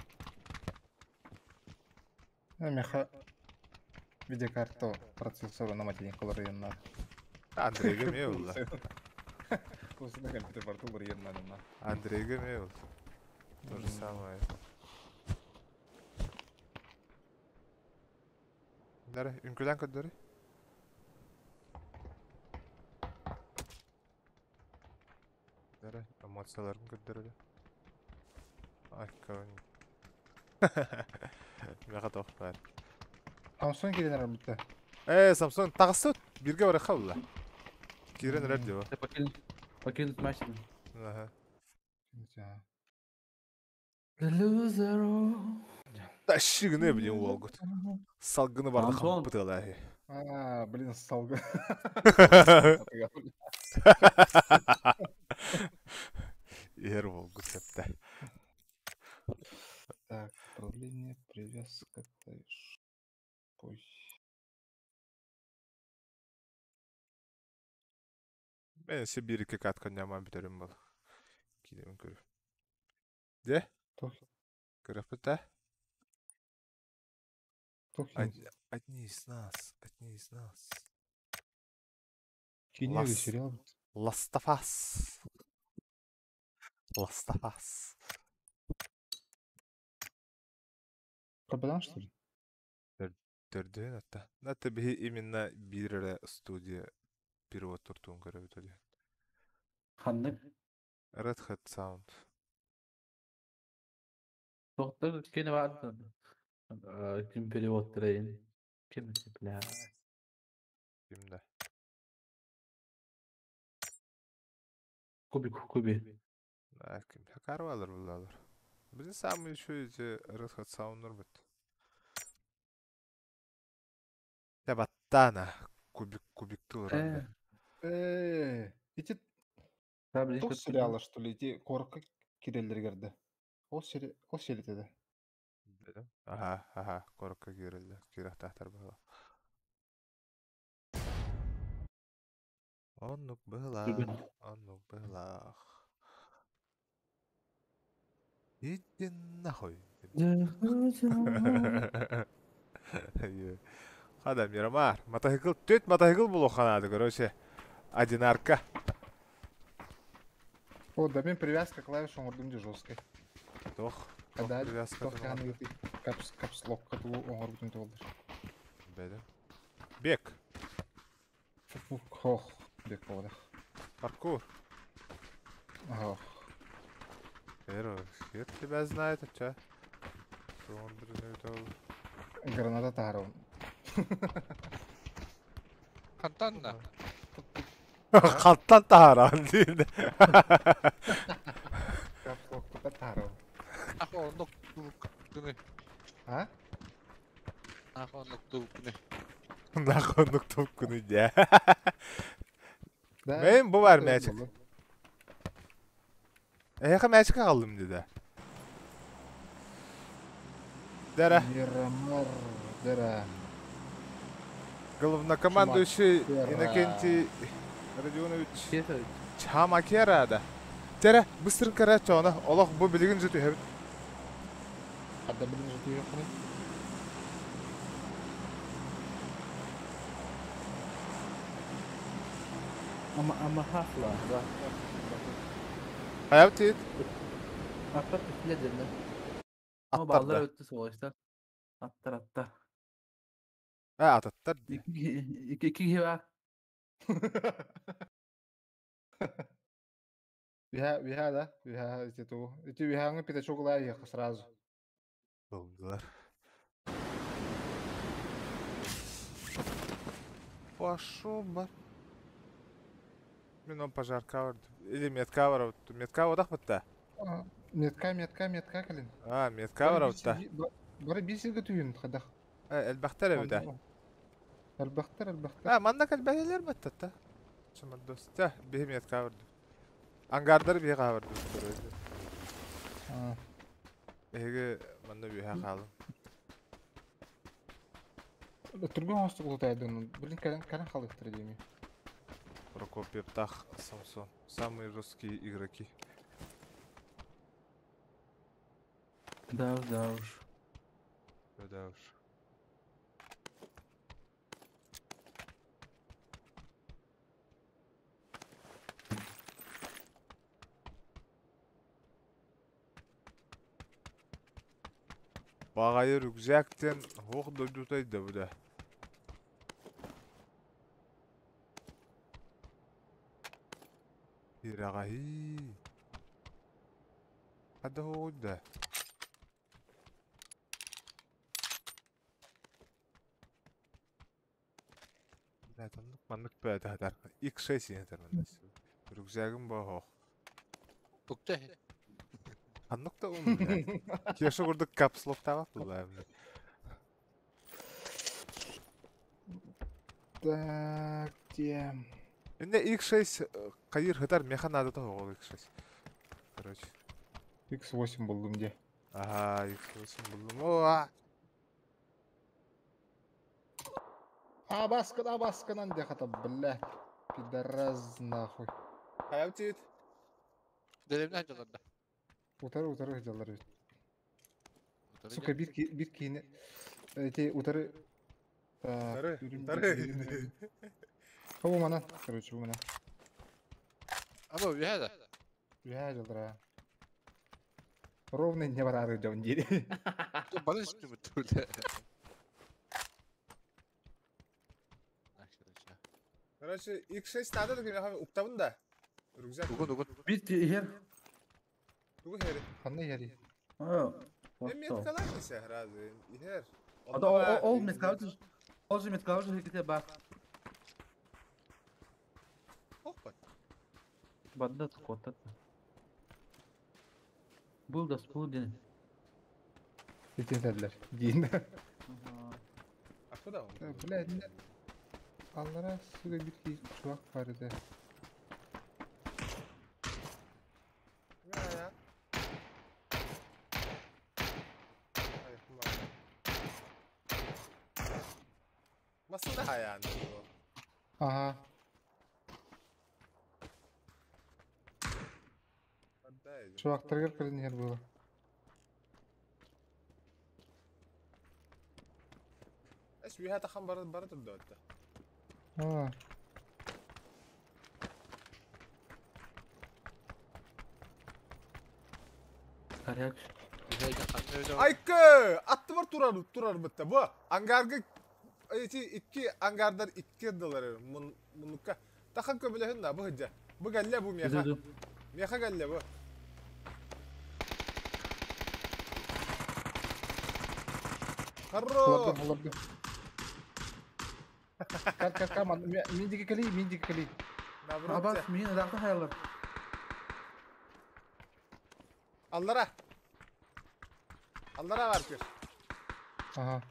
Меха видеокарта процессора на материнку колор Андрейге ме булла. После компьютер порту на. Андрейге ме булла. То же самое. Дары, үнкүлән көддөрү. Дары, эмоцияларын көддөрү. Ай, көн. Меха тох бар. Samsung кирен бітті. Э, Samsung тагысы бирге бар хабла. Кирен радио. Покинуть машину. Ага. The loser. Тащигны, блин, Волгут. Салгыны барды Антон. хампытыла. А, блин, салгы. Ер Волгут септе. Так, управление, привязка, клавиш. Ой. Мен Сибирьке каткан няман битерим был. Кидем көрү. Де? Тох. Көрөп Тох. Одни из нас, одни из нас. Кинеги сериал. Ластафас. Ластафас. Капеллан, что ли? Төрдүн атта. Ната биһи именно бирere студия перевод туртуун көрөбүт өдө. Ханнык. Red Hat Sound. Тоқтар кені бар. Ким перевод трейн. Ким бля. Кимде? Куби куби. Да, ким хакарвалар булалар. Биздин самый еще эти Red Hat Sound'нор бит. Табаттана кубик кубиктылар. Эти тоқ сериалы, что ли, эти корка киреллер керді. Ол сери, ол сериятеді. Ага, ага, корка киреллер, кирахтахтар была. Оннук была, оннук была. Иди нахуй. Хада Мирамар. Мотоцикл, төт мотоцикл булу ханады, короче. Одинарка. О, да мен привязка клавиш оңордум де жесткой. Тох. Когда тох капс капс лок кату оңорбутун толдыр. Бэдэ. Бег. Хох, бег буолах. Паркур. Ох. Хер, хер тебя знает, а ча? Граната таарым. Хантан да? Хантан тааран диин. Капсулукта таарым. Ах, оннук тубуккуну. А? Ах, оннук тубуккуну. Нах оннук тубуккуну дьэ. Да. Мен бу бар мээчик. Эһиэхэ мээчик аҕаллым дии да. Дара. Мирамар, дара. Главнокомандующий Иннокентий Родионович Чамакера да. Тере, быстренько рачона, олох бу билигин же түһэбит. Хадда билигин же түһэбит. Ама ама хафла, да. Хайабыт тиит? Аттар түстүлэр дэннэ. Ама Аттар баллар да. өттө суолаштар. Аттар аттар. Э, ататтар дии. Икки икки киһи бар. Виха, виха, да? Виха, ити ту. Ити вихаңы пятачок ылаа сразу. Болдулар. Пошел бар. Мин он пожар кавер. Или медкавер. Медкавер одах бытта. Метка, метка, метка кэлин. А, медкавер отта. Бары бир сиргэ түйүн хадах. Э, элбэхтэр эбитэ. Элбэхтэр, элбэхтэр. А, манна кэлбэтэлэр баттата. Чымырдос. Тя, биһи медкавер. Ангардар биһи кавер. Эһиги манна биһи хаалым. Түргөн оҥостук улутайдын. Билин кэлэн кэлэн халыктыр диэми. Прокопьев Тах, Самсон. Самые жесткие игроки. Да уж, да уж. Да уж. Баҕайы рюкзактен ох дойдутай да бу да. Ираҕаһыы. Хадда да. Блядь, оннук маннык бээтэ хатар. X6 иһэтэр манна. Рюкзагым боо. Тукта. Ханнык да ум, блядь. Кеша курдук капслок таҕат була. Так, где? Инне X6 кайыр хытар меха надо того X6. Короче. X8 булдум где. Ага, X8 булдум. О, А баскан, а басканан де хата, бля. Пидораз нахуй. Хайабтит. Деревне дьаларда. Утары утары дьалар бит. Сука, бир бир киини. Эти утары. Утары, утары. Бу мана, короче, бу мана. Аба үһэ да. Үһэ дьалар. Ровно не барары дьон дири. Баны үстүмүт түлэ. Короче, X6 надо да кемеха уктабын да. Рюкзак. Угун угун. Бир иһэр. Тугу хери. Ханна яри. А. Э, меткалар несе разве? Ихер. А ол меткалар ол же меткалар же хекете бар. Опа. Банда котат. Был да спул ден. Итинтерлер. Диин. А куда он? Бля, не. Аллара сука бир ки чувак бар иде. Я. Ай, хума. Масына хаян. Ага. Чувактаргар кэлин иһэр буола. Эс үһэ тахан бара бара турду атта. А. Коряк. Айкы! Атты бар турар турар бытта. Бу ангарга Эти икки ангардар икки ырдылар муннукка. Тахан көбүлөһүн на бу хыджа. Бу гэлле бу меха. Меха гэлле бу. Хорош! Олорду, олорду. Кал, кал, кал, мин диги кали, мин диги кали. Наоборот. Абас, мин ыраахта хаялар. Аллара. Аллара бар көр. Ага.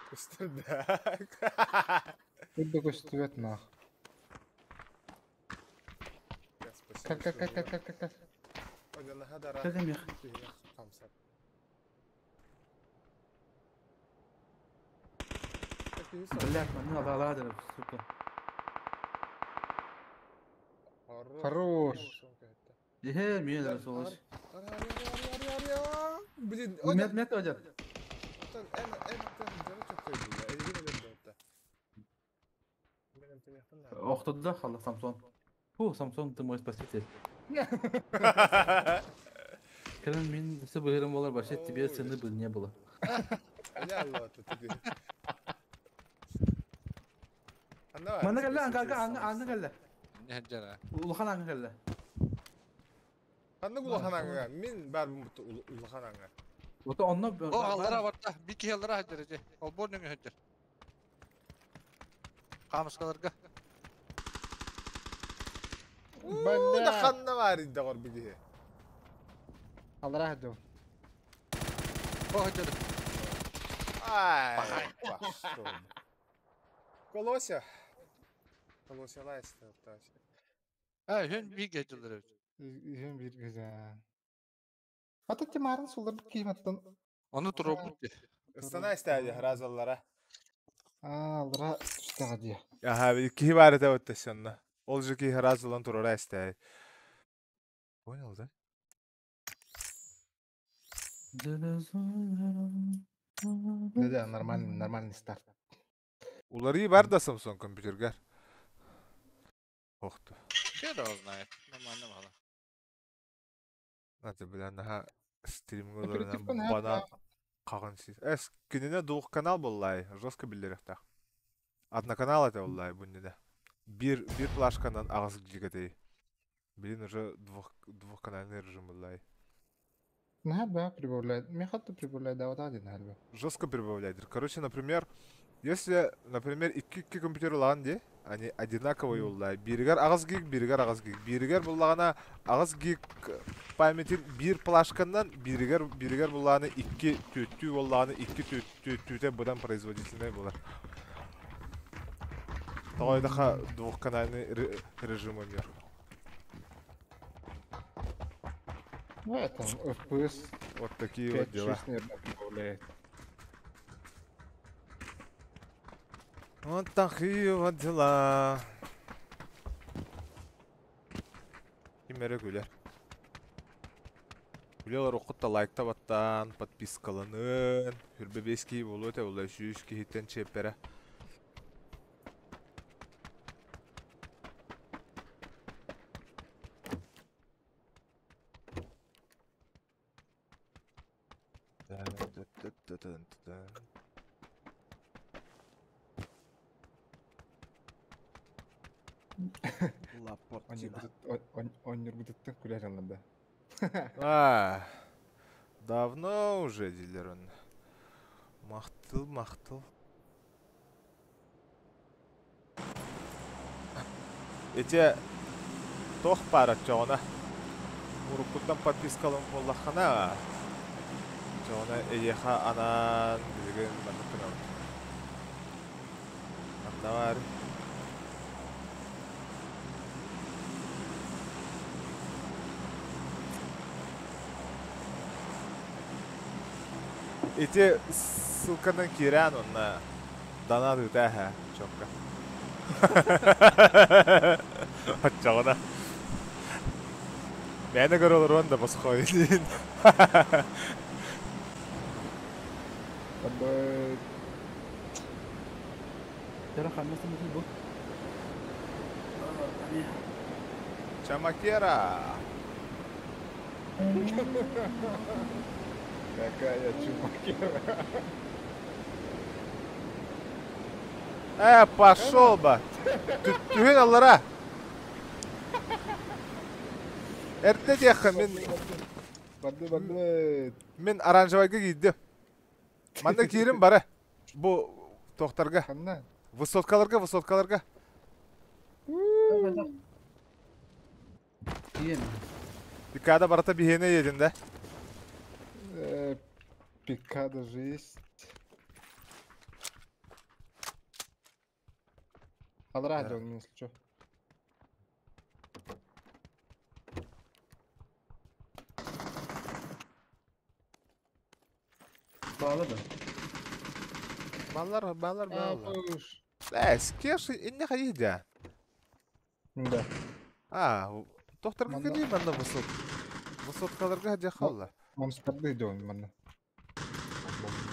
Көстүрдэ. Үрдө көстүбэт нах. Кал, кал, кал, кал, кал, кал, кал. Кэл мех. Блядь, ну ала сука. Хорош. Эхе, мин да солос. Блин, Мет мет одер. Охтодда халла Самсон. Фу, Самсон, ты мой спаситель. Кэлэн мин все быһырым болар, вообще тебе цены бы не было. Манна кэллэ, анга анга анга кэллэ. Не жара. Улахан анга кэллэ. Ханнык улахан аңга? Мин бар улахан аңга. Ото онно О, аллара барда. Бики аллара хаджар же. Олбор нөңө хаджар. Камыскаларга. Бля, ханна бар инде гор биги. Аллара хаджар. О, хаджар. Ай, пошел. Колося. Колося лайста таш. А, хүн биг хаджар. Үһүн бир güzel. Ата тимарын сулар кийматтан. Оны туробут. Ыстана истәди разаллара. А, аллара түстәгә дия. Аха, кихи бар эте өттесенна. Ол же кихи разалан турара истәди. Понял, да? Да, да, нормальный, нормальный старт. Улары бар да Samsung компьютергер. Охту. Хер знает. Нормально мало. Аты бля, наха стриминг Оперативка бана каган сиз. Эс кинине двух канал боллай, жестко билдерехта. Одноканал это боллай бу да. Бир бир плашканан агыз жигетей. Блин, уже двухканальный режим боллай. Наһа прибавляет. Мехатты прибавляет, да, вот один наһа. Жестко прибавляет. Короче, например, если, например, икки компьютер лаган де, они одинаковые боллай. Биригер агыз гиг, биригер агыз гиг. Биригер буллагана агыз гиг памятин бир плашкандан биригер биригер буллаганы икки төттүү боллаганы икки төттүүтэ будан производительный болар. Тогойдаха двухканальный режим өмөр. Ну, это FPS Вот такие вот дела. 5-6, наверное, прибавляет. Вот такие вот дела. Кимере күлер. Күлелер оқытта лайкта баттан, подпискаланын. Хүрбебески болу өте олай сүйіс кихиттен чеппере. Оннер будет күлер да. А, давно уже дилер он. Мақтыл, мақтыл. Эте тох пара чоғына. Уруккуттан подпискалым боллахана. Чоғына эеха анан билген маныккына. Анда бар. Эти ссылканан кирен онна донат үтәһә чокка. Отчоғына. Мені көрөлөр онда босқойын. Абы Тера хаммасы мөһүл бу. Чамакера. Какая чумакера. Э, пошел ба. Түһүн аллара. Эрдэ диэххэ мин Барды барды. Мин оранжевайга киирдим. Манна киирим бары. Бу тохтарга. Ханна? Высоткаларга, высоткаларга. Иен. Пикада барыта биһиэнэ един да. Пика даже есть. Ал радио, если что. Bağla da. Баллар, баллар, А, баллар. пыш. Э, скеш, инне хайдя. Да. А, тохтарга Манна- кэлии манна высот. Высоткаларга хадя халла. Монстрды идем, манна.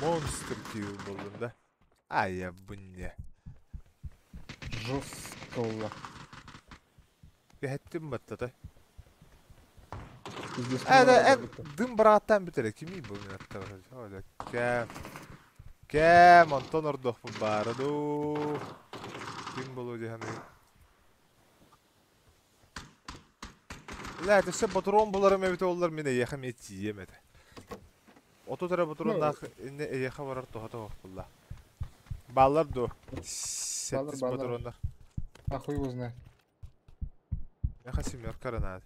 Монстр киил болдум да. Ай, я бынне. Жестко улла. Кэһэттим баттата. Пиздец. Э, да, э, дым барааттан бүтере кими бу мен аттар. Оля, кэм. Кэм, онтон ордох бу бары ду. Ким болу деханы. Ла, төсө батурон буларым эбит оллар мен эйэхэ мен тиийем этэ. Оту тара батурон нах инне эйэхэ барар тоһото булла. Баллар ду. Сеттис баллар. батуроннар. А хуй его знает. Меха семерка ренат.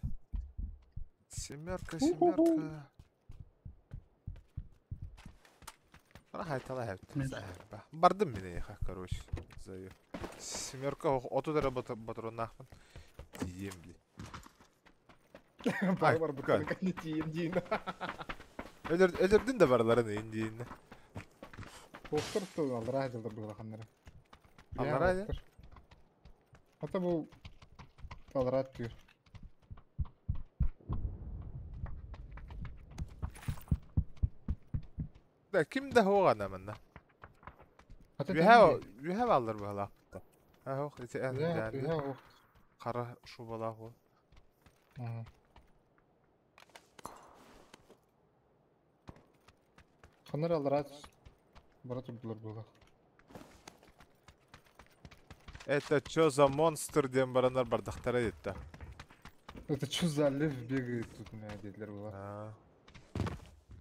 Семерка, семерка. Рахайтала хепт. Бардым мен эйэхэ, короче. Заю. Семерка оту тара батурон нахмын. Тиийем бли. Бар бар как? бутылка не тиим дин. Өлөрдүн да барларын индиин. Доктор то ал радио было ханнара. Алла радио? Это был ал радио. Да ким да хоҕана манна. Ата Үһэ үһэ баллар баһалаахпыта. А хох ити эн Я, дәнди. я, Қара шубалаах ол. Ханнар ал радио. Брат булар было. Это чё за монстр диэн бараннар бардахтара детті. Это что за лев бегает тут у меня дедлер было? А,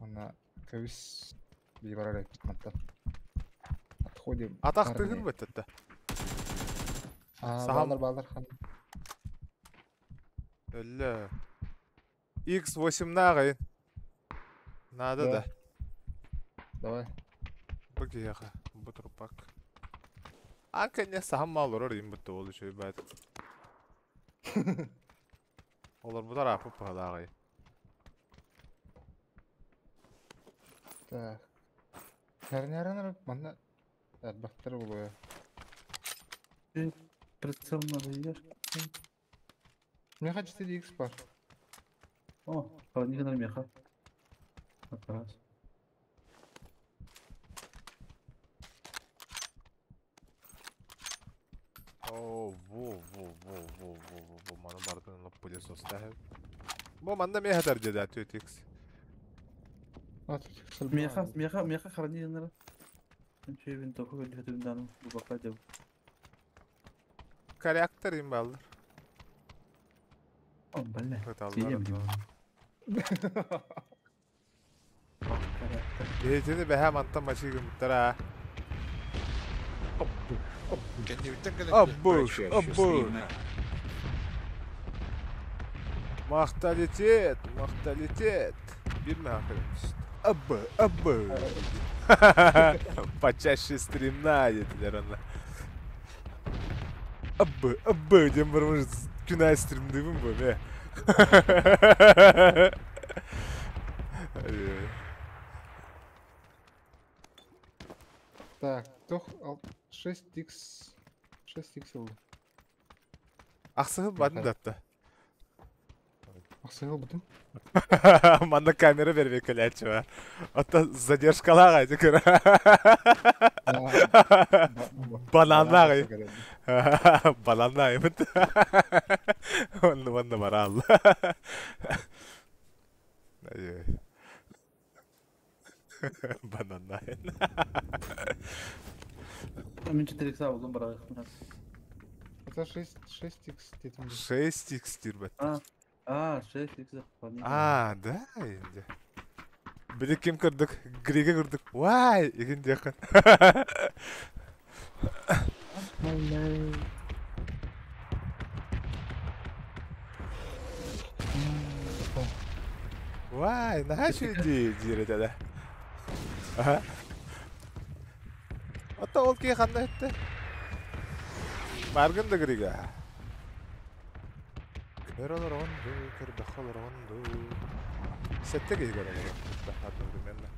Она кавис бибарара матта. Отходим. Атах парни. тыгын бөттөттө. А, Сахам- баллар баллар хан. Өллө. X8 нағайын. Надо Да. да. Давай. Бу киһиэхэ, бу турпак. А кэннэ саһан маал олорор им бутта ол үчүгэй баат. Олор бутар аапы паһалааҕай. Так. Хәрнәрәнәр манна әлбәттер булуя. Прицел надо идешь. Меха 4x бар. О, холодильник на меха. Как раз. О, во, во, во, во, во, во, во, маны бардын ылып пылесос таһы. Бу манна меха тәрдеде 4x. А, тут Меха, меха, меха хранили, наверное. Ничего, винтовку или это виндану, глубоко дел. Корректор им баллар. О, бля. Хыталлар. Съем его. Бэйэтини бэһэ мантан мачыгымтара. Кэннибиттэн кэлэн Абыш, Почаще абыш. стримна. Махталитет, махталитет. Бир махталитет. Абы, абы. Почаще стримна dediler ona. Абы, абы диэн барымыз күн аайы стримдыыбын бу эмиэ. Ой. Так, тох 6x 6x oldu. Ахсыһын батын датта. Ахсыгыл бутум. Манна камера бербей кэлээччи Оттон задержкалаах айты көрө. Бананнааҕый. Бананнаайбыт. Онну манна бараалла. Ай. Бананнаайын. Мин 4 икса булдум барагы. Это 6, 6 х дедим. 6 х диир А, а, 6 х. А, да, инде. Били ким көрдүк? Григе көрдүк. Вай, игин диэххин. Вай, наһаа үчүгэй диир этэ да. Аха. Оттон ол киһи ханна өттө? Баргын да Грига. Көр олороҕун дуу, көрбөххө олороҕун дуу. Сэттэ киһи көрө олорор одновременно.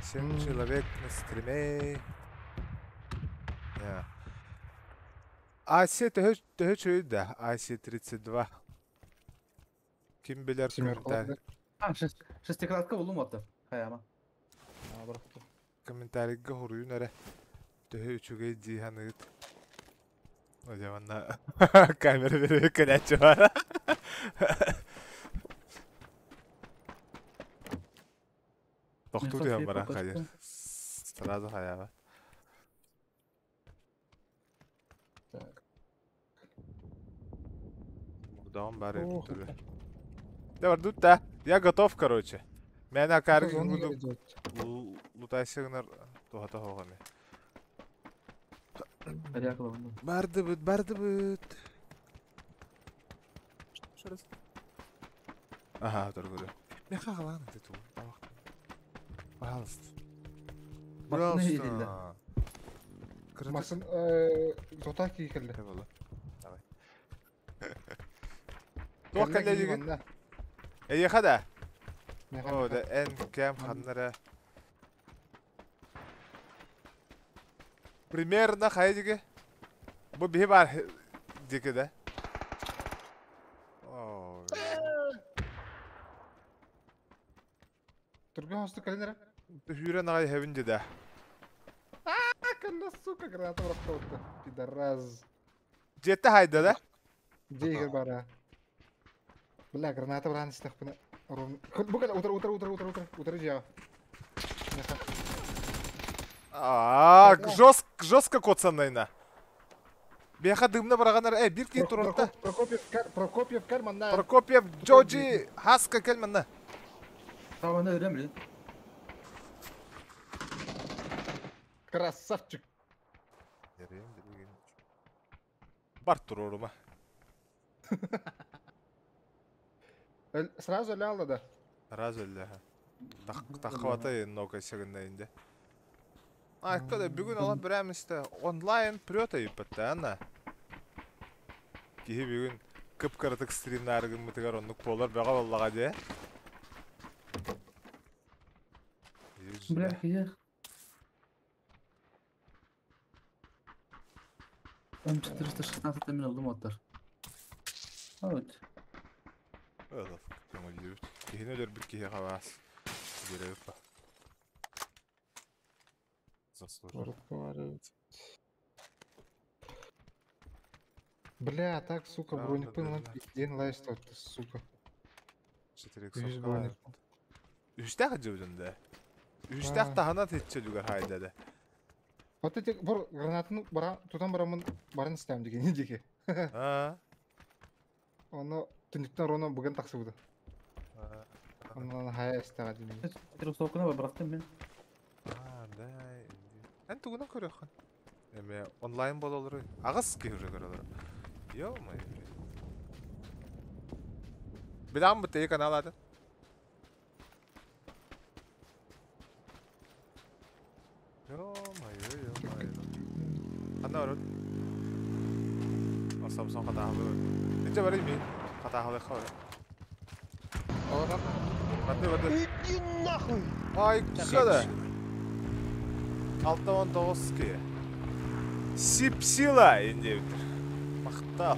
Семь человек на стриме. АС төһө төһө үчүгэй да АС-32. Ким билэр комментарий. А, шестикратка булдум оттор. Хайама. Комментарийга хоруйун эрэ. Төһө үчүгэй дии саныыт. Дьэ манна камера бере кэлээччи баар. Тохтуу түһэн баран хайыр. Сразу хайаҕа. Так. Мурдаҕым баар эбит. Да бардут да. Я готов, короче. Мээнэ акаарга лутайсыгынар туһата хоҕами. Бардыбыт, бардыбыт. Ага, торгуду. Меха халаан это тул. Пожалуйста. Пожалуйста. Масын зота киикелле. Давай. Туох кэллэ дигин? Эйиэхэ да? О, да эн кэм ханнара. Примерно хайа диги? Бу биһи бар диги да? Түргэн хосту кэлин эрэ. Сүүрэн аҕай иһэбин дедэ. Аа, кэллэ, сука, граната бырахта Пидораз. Дьиэттэ хайда да? Дьиэ бара. Бля, граната быраан истэхпинэ. Бу кэлэ, утары, утары, утары, утары, утары, утары дьиэҕэ. Аа, жестко, жестко коцаннайна. Биэхэ дымна быраҕанар, э, биир киһи турарта. Прокопьев, Прокопьев кэл манна. Прокопьев, Джоджи, Хаска кэл манна. Тамана өлөм билин. Красавчик. Бар туруорума. Сразу өлө алла да. Сразу өллө. Таххабата много сэгиннейинде. А, когда бүгүн алап бирээмистэ онлайн прет айыппатта анна. Киһи бүгүн кып-кыратык стримнаары гыммытыгар оннук буолар бөҕө буоллаҕа дии. Бля, киһи. М416 мин ылдым оттор. Вот. Ылыл, көҥүллүүбүт. Киһини өлөрбүт киһи хабаас. Биэрэбит ба. Заслужил. Бля, так, сука, бронепын день лайстал, сука. 4 Үс броник. Үстээх дьыбытын да. Үстээх таһынан тетче жүгэр хайда да. Вот эти бор гранатын бара тутан барамын барын истэм деген диги. Аа. Оны түнүктен роно бүгін тақсы буду. Онан хая истэҕэ дим. Трехсотка бырахтым мин. Аа, да. Эн тугунан көрөххүн? Эме онлайн бололору. Аҕыс киһи уже көрөлөр. Ё-моё. Билам бу канал атын. Ё-моё, ё-моё. Ханна барыт? Самсон хатаахалы. Инче бары ми? Хатаахалы хавар. Барды барды. Иди нахуй! Ай, куда? 6-19 ки. Сип-сила индебитер. Махтал.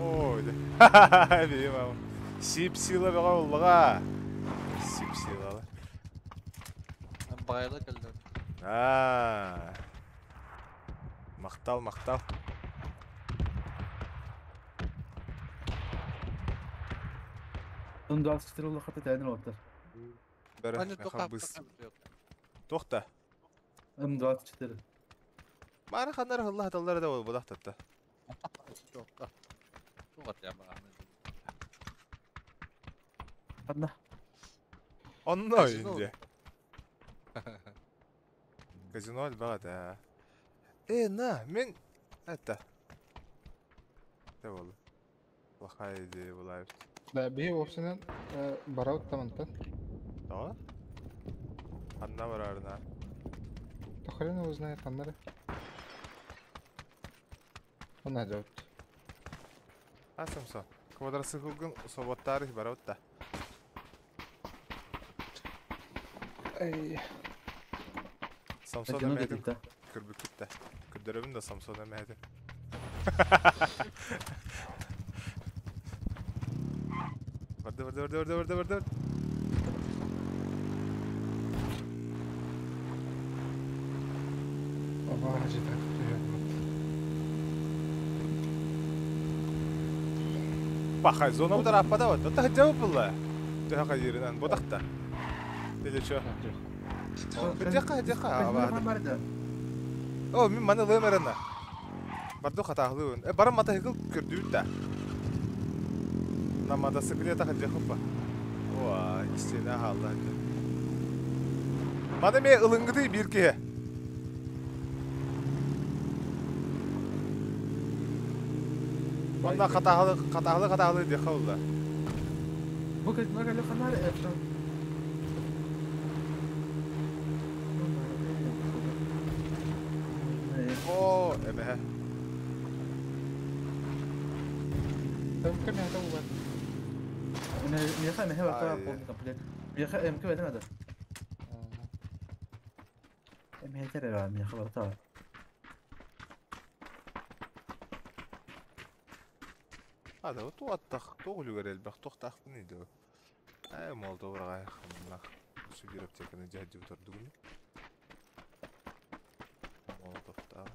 Ой. Билим Сип-сила бөҕө буллаҕа. Сип-сила. Байла кэллэр. Аа. Махтал, махтал. Он 24 улахата тәнер оттор. Бәрі, Аны меха быс. Тоқта. М24. Маары ханнары хылла хаталлар да буолбатах татта. Туохха. Туох атыамаҕаны. Ханна? Онно Казино. инде. Казино элбэх этэ. Э, на, мин это. Это было. Плохая идея была. Да, биһи уопсайынан барабыт да мантан. Да? Ханна барарына. Да хрен его знает, ханна эрэ. Онно сылдьабыт. А, Самсон. Квадроциклгын собуоттаары барабыт да. Эй. Самсон Казино эмэһэтин дедик да. көрбүккүт да. Көрдөрөбүн да Самсон эмэһэтин. Барды, барды, барды, барды, барды, барды. Оба, жетер, түһэн. Пахай, зона удара аппада вот. Это хотя бы было. Төһө хайырынан, бодақта. Или чё? Дяка, дяка, Казино бар да. О, мин маны лымарына. Барду хатаахлыын. Э, баран матаһыкыл көрдүүт да. На мотоцикле тахадьахыппа. О, истина хаалла. Маны ме ылынгыты биир киһи. Онна хатаахлы, хатаахлы, хатаахлы диэхэ булла. Бу казино кэлэ ханар это. О, эмэһэ. МК миэхэ булар. Миэхэ миэхэ барта Ай. полный комплект. Миэхэ МК бэтэн ада. Миэхэ терера миэхэ барта. А, да, вот аттах, тоҕ үлүгэр элбэх, тохтаахпын иди. Ай, молдо бараҕай хамнах. Сүгүр аптеканы дьаһдьы тордугуну. Молотовтаах.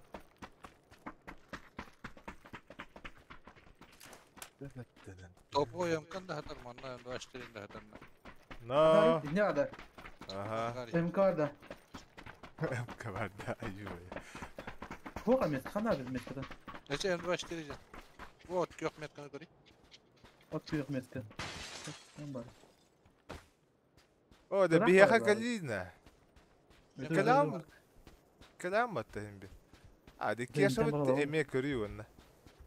Топу емкан да хатар манна 24 да хатар. На. Не ада. Ага. МК да. МК бар да, аюй. Хуга мет хана без меткада. Нече М24 же. Вот көх метканы көрей. От күйөх метка. Бар. О, да Ыраах биһиэхэ бар бар. кэлиинэ. Өтө Кэлэм кэлэм баттаһын би. А, ди кешабыт баралам. эме көрүү онна.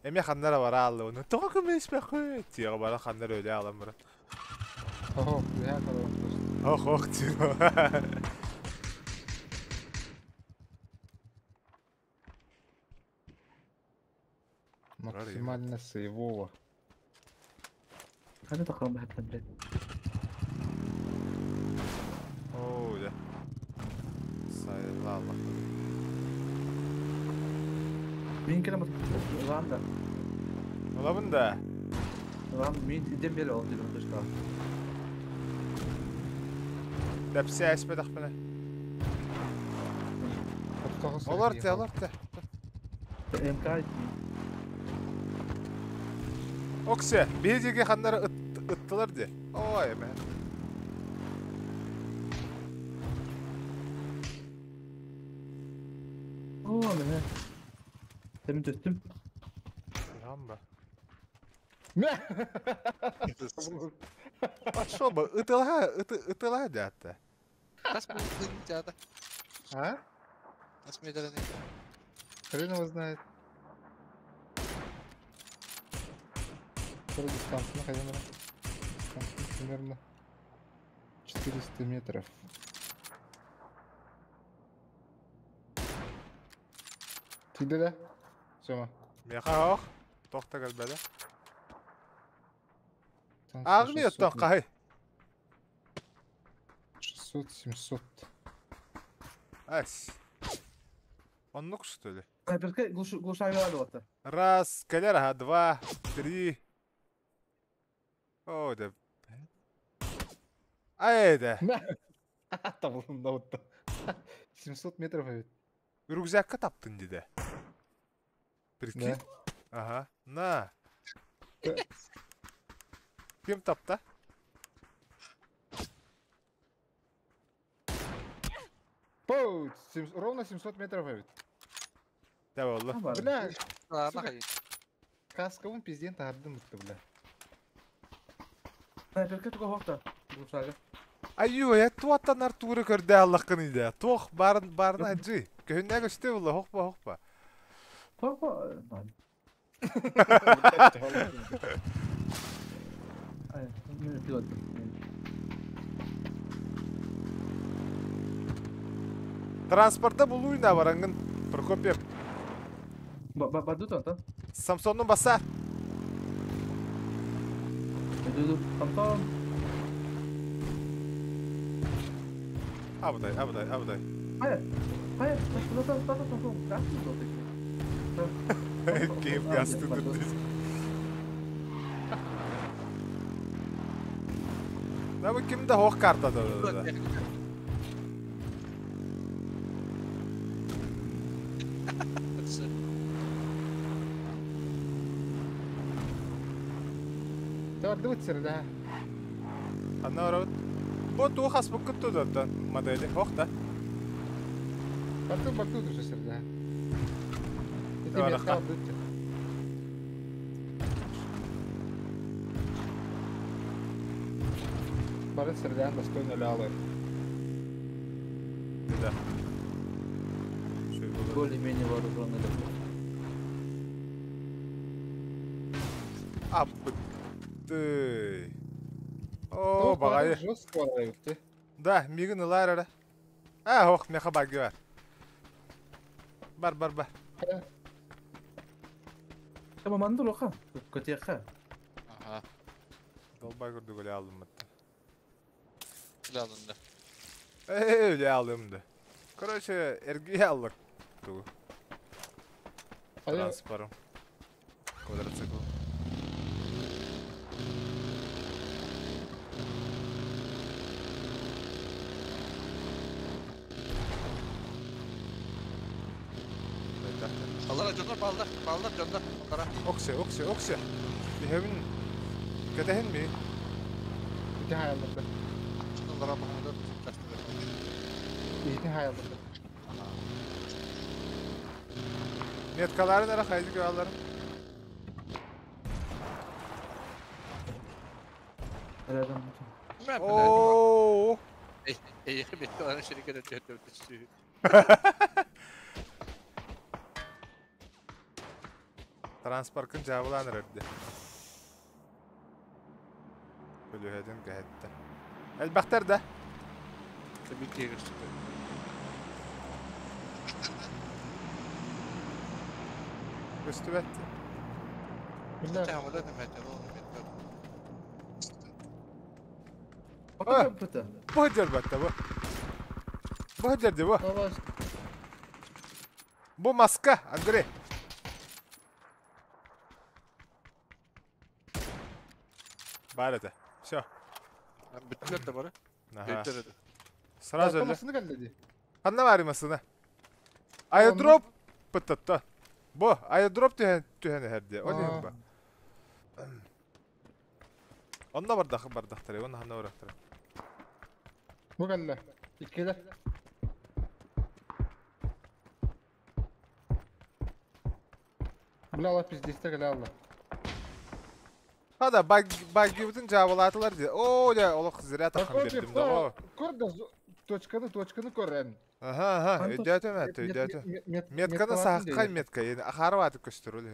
Эме ханнара бара алла оны. Тоҕо көмөспэхэ. Тиэҕэ бара ханнара өлө алам бара. Охо, бэһэ карабат просто. Ох, ох, тиэҕэ. Максимально сейвово. Хана тахрам бахаттан блядь. Оо, да. Сайла Аллах. Мин кэлэ Ранда. Олабын да. Ранда мин идем беле ол дедим точка. Тэпсэ эспэтэхпинэ. Олор те, олор те. МК Оксе, биһиги ханнара ыттылар де. Ой, эме. О, мene. Темин төстүм. Рамба. Мэ! Пошел бы, ытылаа, ытылаа дятта. Тас метрден жада. А? Тас метрден. Хрен его знает. Второй дистанция, ну, хотя бы. Дистанция примерно 400 метров. Ты да? Сема. Меха ох. Тохта кэлбэдэ. Дистанция Ағми 600 оттон қай. 600, 700. Ась. Оннук что ли? Снайперка глушавила вот. Раз, кэлэр, ага, два, три. О, да. Ай, да. Табылында вот. 700 метров ведь. Рюкзакка таптын деді. Прикинь? Да. Ага. На. Да. Ким тапта? Пау! Ровно 700 метров ведь. Да болла. Бля, Ладно, сука, хайы. каскабын пизден тардым бутты, бля. Снайперка туга хохта. Глушага. Айю, я туаттан Артуры көрдө Аллахкын иде. Туох барын барын аджи. Көһүннә көстө булла, хохпа хохпа. Хохпа. Ай, мен пилот. Транспортта булуйна барангын Прокопьев. Баду то, Самсоннун баса. Баду, Самсон. Абдай, абдай, абдай. Хайа, хайа, та та та та та Кем газ тудырды. Да бу кимде хох карта да да. Тарды бутсыр да. Анна орабыт. Бу туох ас буккут тудырды модели. Хох да. Барту барту турсыр да. Эти Давай, метка ха. бутсыр. Барын сырдан достойно лялы. Да. Шөй болот. Более-менее вооруженный. Аппытты. О, багайы. Жестко барайыпты. Да, мигин ылар ара. А, ох, меха баги бар. Бар, бар, бар. Сама манду лоха. Котеха. Ага. Долбай көрдүк эле алдым бытты. Алынды. Эй, эле алдым да. Короче, эрги алдык. Тугу. Транспорт. Квадроцикл. Аллар жондар балдар, балдар жондар. Onlara. Оксе, оксе, оксе. Бихебин кетехин ми? Ити хаялдырды. Onlara bakımda kaçtı. Ити хаялдырды. Меткаларын ара хайды көаларын. Рядом. Оо. Эй, меткаларын şirkete tühtü. Транспорткын жабыланыр өрдө. Өлүһөдүн кэһэтте. Элбахтар да. Bir kere çıktı. Көстүбэт. Бля, Tamam, da demek oğlum. Быта. Бу жербатта бу. Бу жерде бу. Бу маска, Андрей. Бар это. Все. Bütünler de var. Ага. Bütünler de. Сразу эле. Masını geldi. Ханна бар масына. Аэродроп пыттатта. Бу аэродроп түһэн түһэн эрде. Ол Аа. ба. Онна бардах бардахтар, онна ханна барахтар. Бу geldi. İkiler. Бля, Allah пиздесте geldi Allah. Хада баг багибытын жабылатылар ди. О, я олох зря тахан бердим да. О. Көр да точканы точканы көрен. Ага, ага, өйдөтө мәт, өйдөтө. Метканы сахкай метка, яни ахарып атып көстөр ул.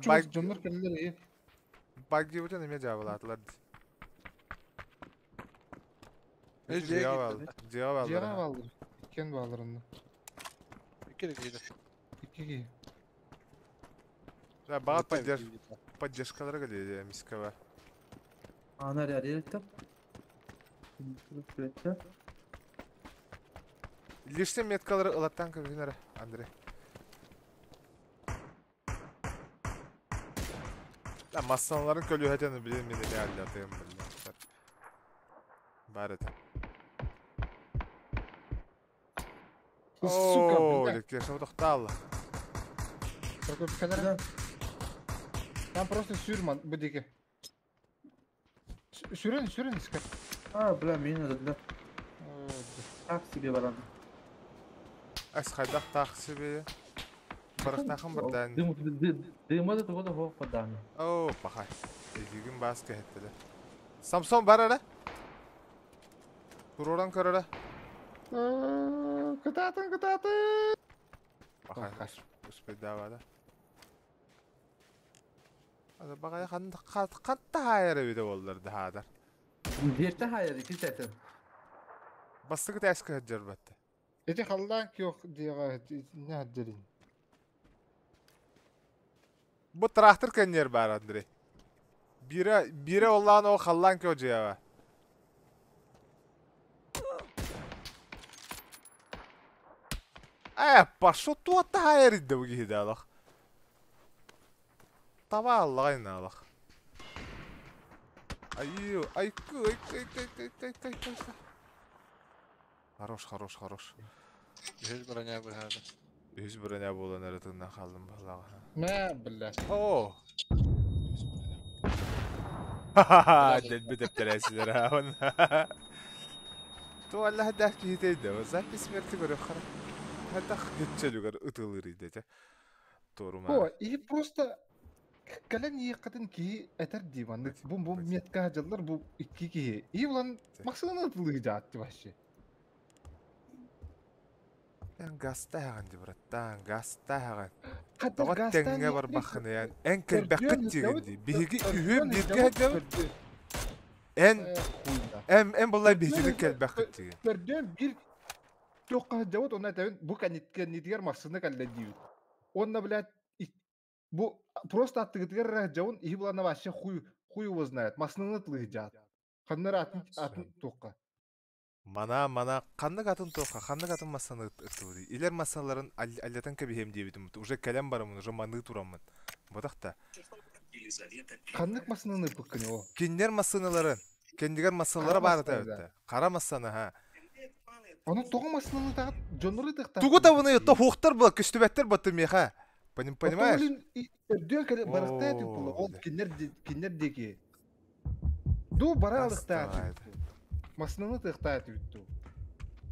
Баг жоннор келдер iyi. Багибытын эме жабылатылар ди. Жеге Жеге Жеге алды. алды. Иккен балырында. İki de giydi. İki gi. Да, бага поддерж поддержкалар келди мискава. Ана реалитте. Лиште меткалары ылаттан көбүнөр, Андрей. Да, массаларын көлүһөтөн билин мен эле аллатыым билин. Бар это. Сука, О, бля. леке токталла. Прокоп kadar. Там просто сюрман bu дике. Сүрен, сүрен искат. А, бля, мина да. Так себе баран. Эс хайдах таах сибиэ. Барахтаахын бардаан. Дыма да туга да хоох бардаан. Оо, пахай. Эдигин баас кэһэттилэр. Самсон бар эрэ. Туруоран көр эрэ. Кытаатын, кытаатын! Пахай, успейдаабата. Баҕайы ханта хаайар эбитэ буоллар да хаатар. Биэртэ хаайар ити тэтим. Бастакы тээскэ сылдьар батта. Ити халлаан күөх диэҕэ не сылдьарын. Бу трактор кэннигэр баар Андрей. Биирэ биирэ оллаан ол халлаан күөх дьиэҕэ. Ээ, пошел туотта хаайар идде бу киһи да олох. Таба аллаҕай наалах. Айыы, айкы, айкы, айкы, айкы, айкы, айкы, айкы, айкы. Хорош, хорош, хорош. Үһүс броня быһаада. Үһүс броня буолан эрэ тыыннан хааллым быһалааҕа. Мэ, бля. Оо. Ха-ха-ха, дэлби тэптэрээсилэр аабын. Туалла даах киһитэ да, запись смерти көрөх хара. Хатах гүтчөлүгэр ытылыр идэтэ. О, и просто кэлэн иэххитин киһи этэр дии маннык бу бу метка дьаллар бу икки киһи и улан массыынаны ытылыы дьаатты вообще Эн гастааҕын ди братан, гастааҕын. Тоҕо тэҥҥэ барбаххыный эн кэлбэххит диигин дии. Биһиги үһүөн бииргэ сылдьабыт. Эн эн эн буллай биһигини кэлбэххит диигин. Көрдүөн биир туохха сылдьабыт онно этэбин бу кэннитигэр массыына кэллэ диибит. Уонна, блядь, бу просто аттыгытыгар эрэ сылдьабын, иһи буланна вообще хуй хуй его знает. Массыынаны тылыһыдьаат. Ханна эрэ атын атын туохха. Мана мана ханнык атын туохха ханнык атын массаны ыттыбытый? Илэр массаларын аллятан кэбиһиэм диэбитим уже кэлэн бараммын уже маныы тураммын. Ботах да. Ханнык массыынаны ыппыккын ол? Кинилэр массыыналарын кэннигэр массыналара баар этэ. Хара массана ха. Ону тоҕо массыынаны таҕат дьоннору ытыктаах. Тугу табыны то хуохтар була көстүбэттэр батты миэхэ. Понимаешь? Өрдүөн кэле барахтаа түк була. Ол киннер киннер диэки. Ду бара алыктаа түк. Массыынаны тыахтаа түк ту.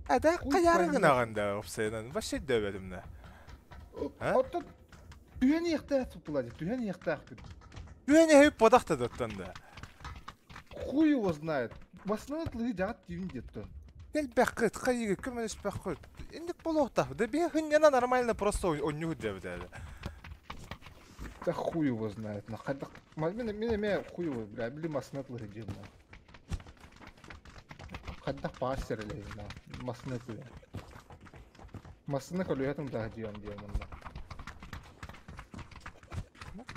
А да каяры гынаҕын да опсайынан вообще дөбөтүм да. Оттон түһэн иэхтээх тула түһэн иэхтээхпит. Түһэн иһи подахта доттон да. Хуй его знает. Массыынаны тылыһы дьаҕат тиибин диэттэн. Элбэххит, хайыгы көмөлөспөххүт. Инник болуохтаах. Да биһи хынньана нормально просто онньуһут диэбит этэ. Да хуй его знает. На хайдах мин мин эмиэ хуй его, бля, били массыына тылыһы диэн. Хайдах паас сэрэлэһин на массыына тылы. Массыына көлүөһэтин таһы диэн диэн манна.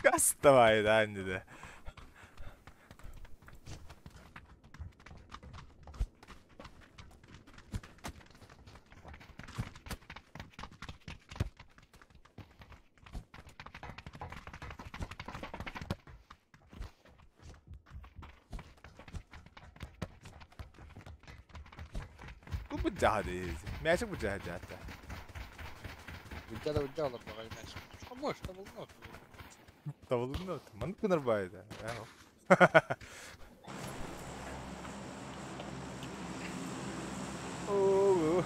Газ давай, да, да. Бу быдьаһа Мэчик быдьаһа дьаата. Быдьа да быдьа олор баҕайы мэчик. Хомуш, табылын Табылын Маннык гынар баайда. Оо.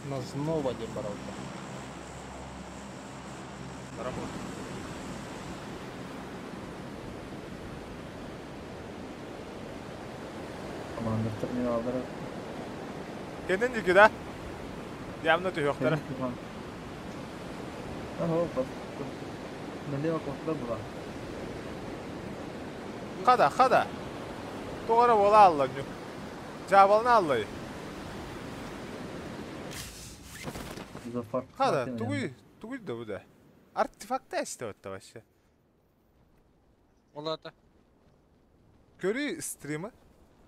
На снова диэн бараллар. На работу. Командир терминалдара. Кэннин диэки да? Явно түһүөхтэрэ. Ага, бас. Налево куда была? Хада, хада. Тоҕо эрэ буола аалла ньу. Дьаабалана ааллай. Зафар. Хада, тугуй, тугуй да бу да. Артефакта эстебетте вообще. Ол аата? Көрүй стримы.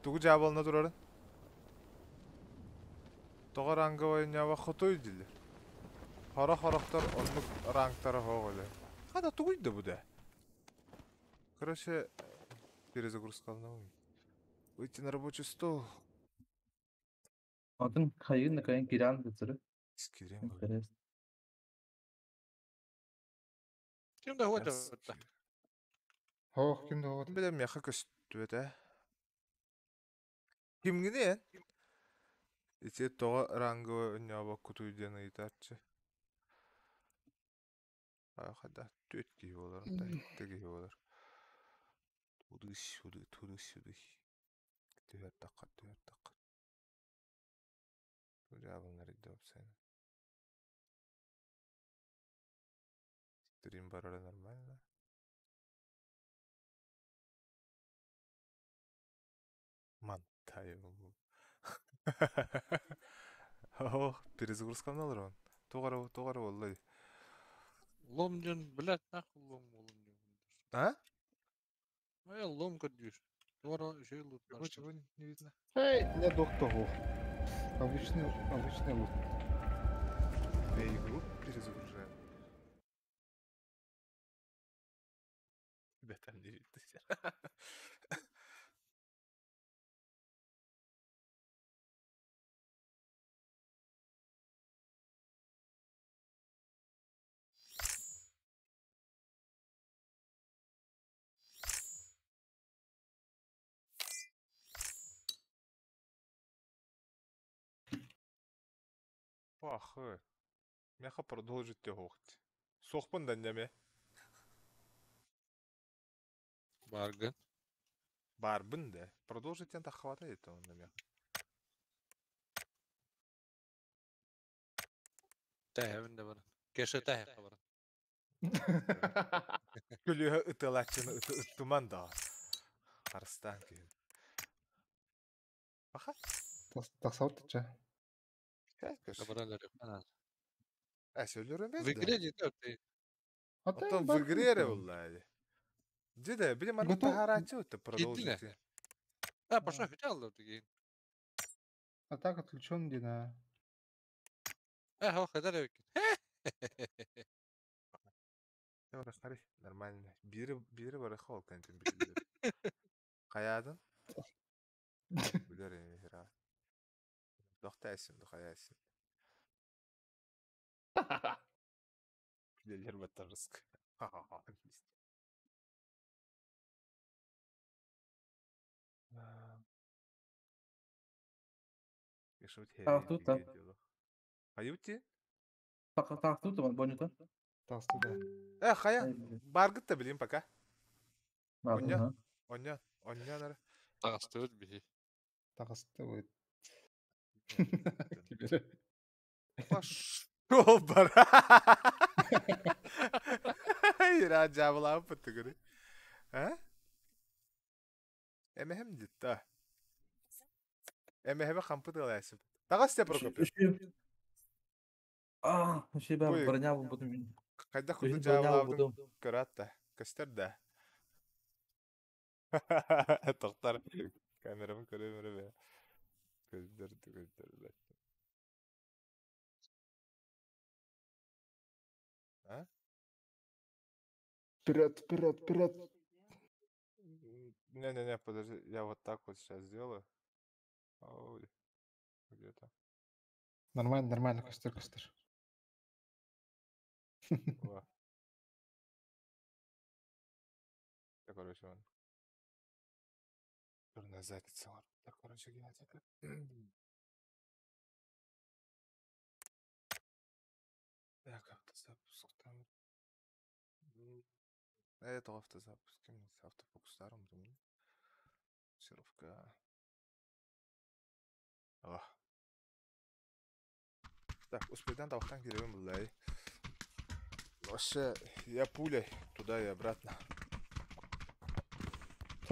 Тугу дьаабалана турарын. Тоҕо ранговай ньаба хотой дииллэр. Хоро-хорохтор оннук рангтара хоох эле. Хада тугуй да бу да. Короче, перезагрузка Выйти на рабочий стол. Атын хайын накайын киран бытыры. Скирем. Интересно. Ким да хуйда бытта. Ох, ким да вот. Билем миэхэ көстүбэтэ. Кимҥиний эн? Ити тоҕо ранговый өнньообоккутуй диэн ыйытааччы. Хайда түөрт киһи буолар, икки киһи буолар. Тудый-сюды, тудый-сюды. Түһэр таххар, түһэр таххар. Дьаабыллар идэ уопсайынан. Стрим барара нормально. Мантайым. Ох, перезагрузканы олорон. Туох эрэ туох эрэ буолла Лом диэн, блядь, нахуй лом лом диэн. А? Э, лом көрдүүр. Туора үчүгэй лут Чего, чего не видно? Эй, не доктор. Обычный, обычный лут. Я игру перезагружаю. Тебя там не видно. Пахы. Меха продолжить тягохть. Сохпын да неме. Баргын. Барбын да. Продолжить так хватает он на меха. Тэһэбин да баран. Кеша тэһэ баран. Күлүһэ ытылаччыны ыты ыттыман да. Арыстан киһи. Аха. Тахсабыт ча. Баран эрэ. Ә сөйлөрөн В игре не то ты. Оттон в игре эрэ булла. Дьэ били манна таһарааччы өттө продолжить. А, пошла хотел такие. А так отключен дина. Э, хо, хадar Нормально. Бири бири бар хол кантин билер. Хаядын? Билер эми хера. Дохтайсын, дохаясын. Билер баттарыск. Таахтута. Хаюти? Таахтута бонюта. Таахтута. Э, хая. Баргыт та билим пока. Оння. Оння. Оння нара. Таахтуут биһи. Таахтуут. Пошел бара. Ира жабылап быттыгыры. А? Эмэхэм дитта. Эмэхэбэ хампыт ылайсып. Тагас те Прокопьев. А, вообще броня буду. Хайда курду жабылабын көрөт да. Көстөр да. Токтор. Камерамы көрөм эрэ. Көздөрдү көздөрдү. А? Вперед, вперед, вперед. Не-не-не, подожди, я вот так вот сейчас сделаю. Ой, где-то. Нормально, нормально, костер, костер. Во. Я, короче, он. Черная задница. Так, короче, Геннадий. Так, автозапуск там. Это автозапуск. Автофокустарым думаю. Серовка. О. Так, успейдан тавахтан кирэбин буллай. Вообще, я пулей туда и обратно.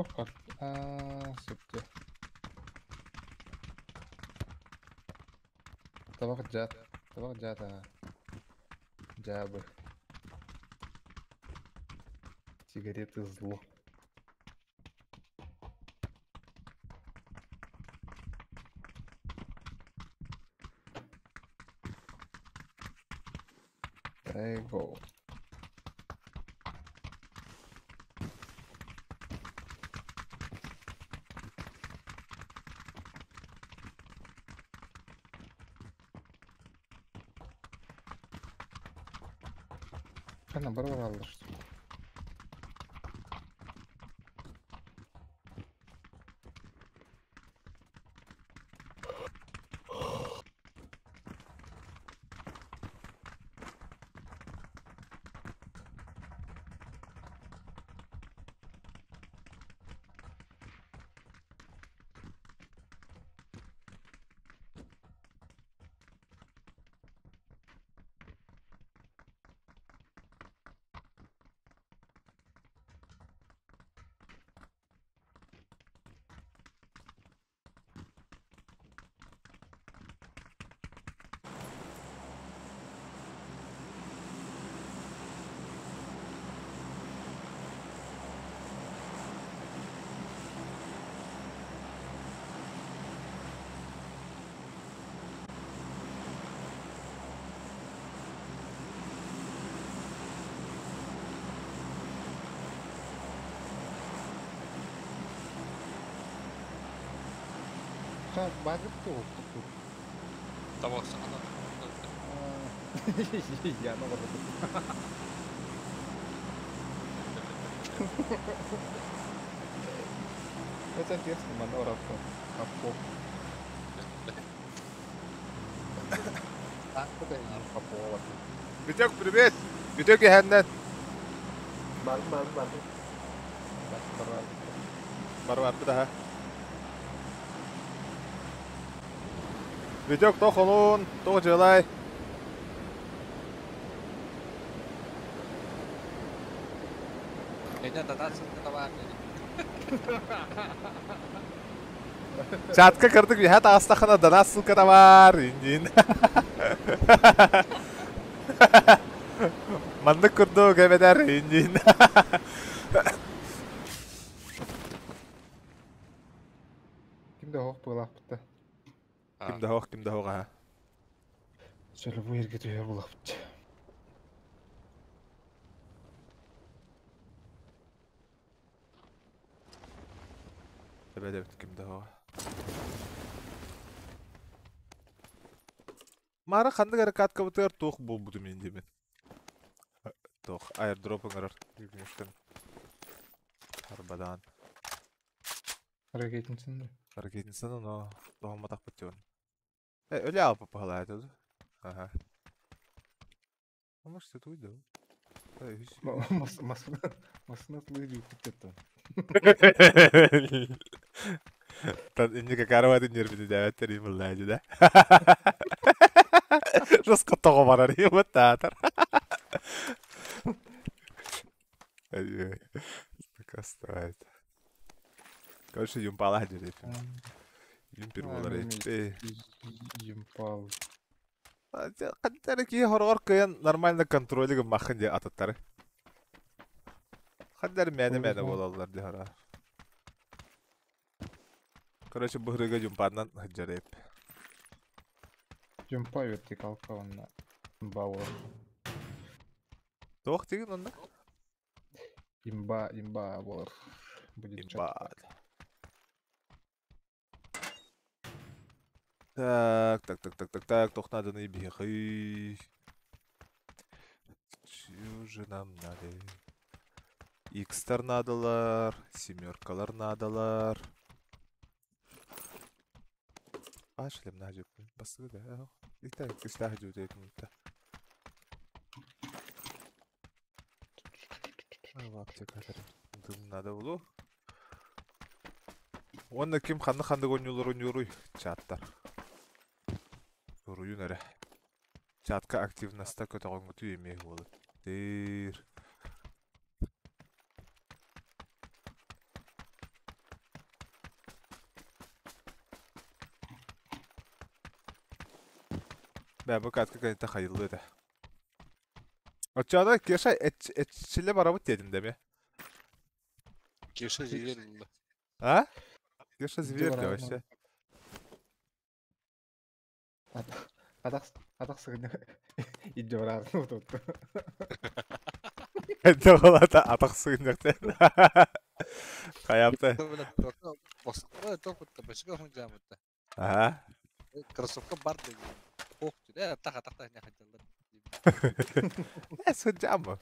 Тоққа. А, сөпті. Табақ жат. Табақ жат, а. Жабы. Сигареты зло. There you go. Kana бар бар алыр. Са базы туох тут. Табаксана. Я ну вот. Это интересно, манора Капо. Капо. Витек, привет! Витек иһэннэн. Бар бар бар. Бар барбыт аха. Витек тохолун, тоқ жылай. Эне донат табаар. Чатка кырдык биһат астахана донат ссылка да бар. Индин. Маннык курдук эбедер индин. Ким да хоқ буолаахпыта. Ким да хоқ, ким да хоқ аха. Сөйлө бу жерге түһэр булаахпыт. Эбедер ким да хоқ. Мара ханнык аракат кабытыгар туох буолбутум индимин. Туох аирдроп ыңырар. Югмуштан. Арбадан. Ракетницаны. Ракетницаны, но тоһоммотах бутион. Э, өлө алпа пахалаа этэ. Ага. А может это уйду? Масына тылы күттеттен. Тан инника караваты нервини дәвәттер имыллайды да. Жоско тоҕо барар имыттаатар. Кастайт. Короче, юмпала жереп. Юмпер болар этпе. Юмпал. Кантары ки хоргор кыян нормально контроль махын де ататтары. Хандар мәне-мәне болалар де хара. Короче, быһырыга юмпаннан хаджареп. Юмпа вертикалка онна. Имба болар. Тоқ деген онда? Имба, имба болар. Будет Имба. Так, так, так, так, так, так, тох надо на бихы. Чё же нам надо? Икстар надалар, семеркалар надалар. А, шлем надо. Басты да. Итак, кистах жудет мута. Дым надо было. Онна ким ханны ханды гонюлар ойнуруй чаттар. Руюн эрэ. Чатка активностьта көтөҕөҥҥүтү эмиэ буолар. Дыр. Бә бу катка кайта хайыллы да. Оччоно Кеша этчиле барабыт дедим деме. Кеша зверь булла. А? Кеша зверь да вообще. Атах атах сыгынньах идде бараар тут. Это была атах сыгынньах Хайапта. Ага. Кроссовка бар деген. Ох, э, атах атах не хотел. Э, сыджамма.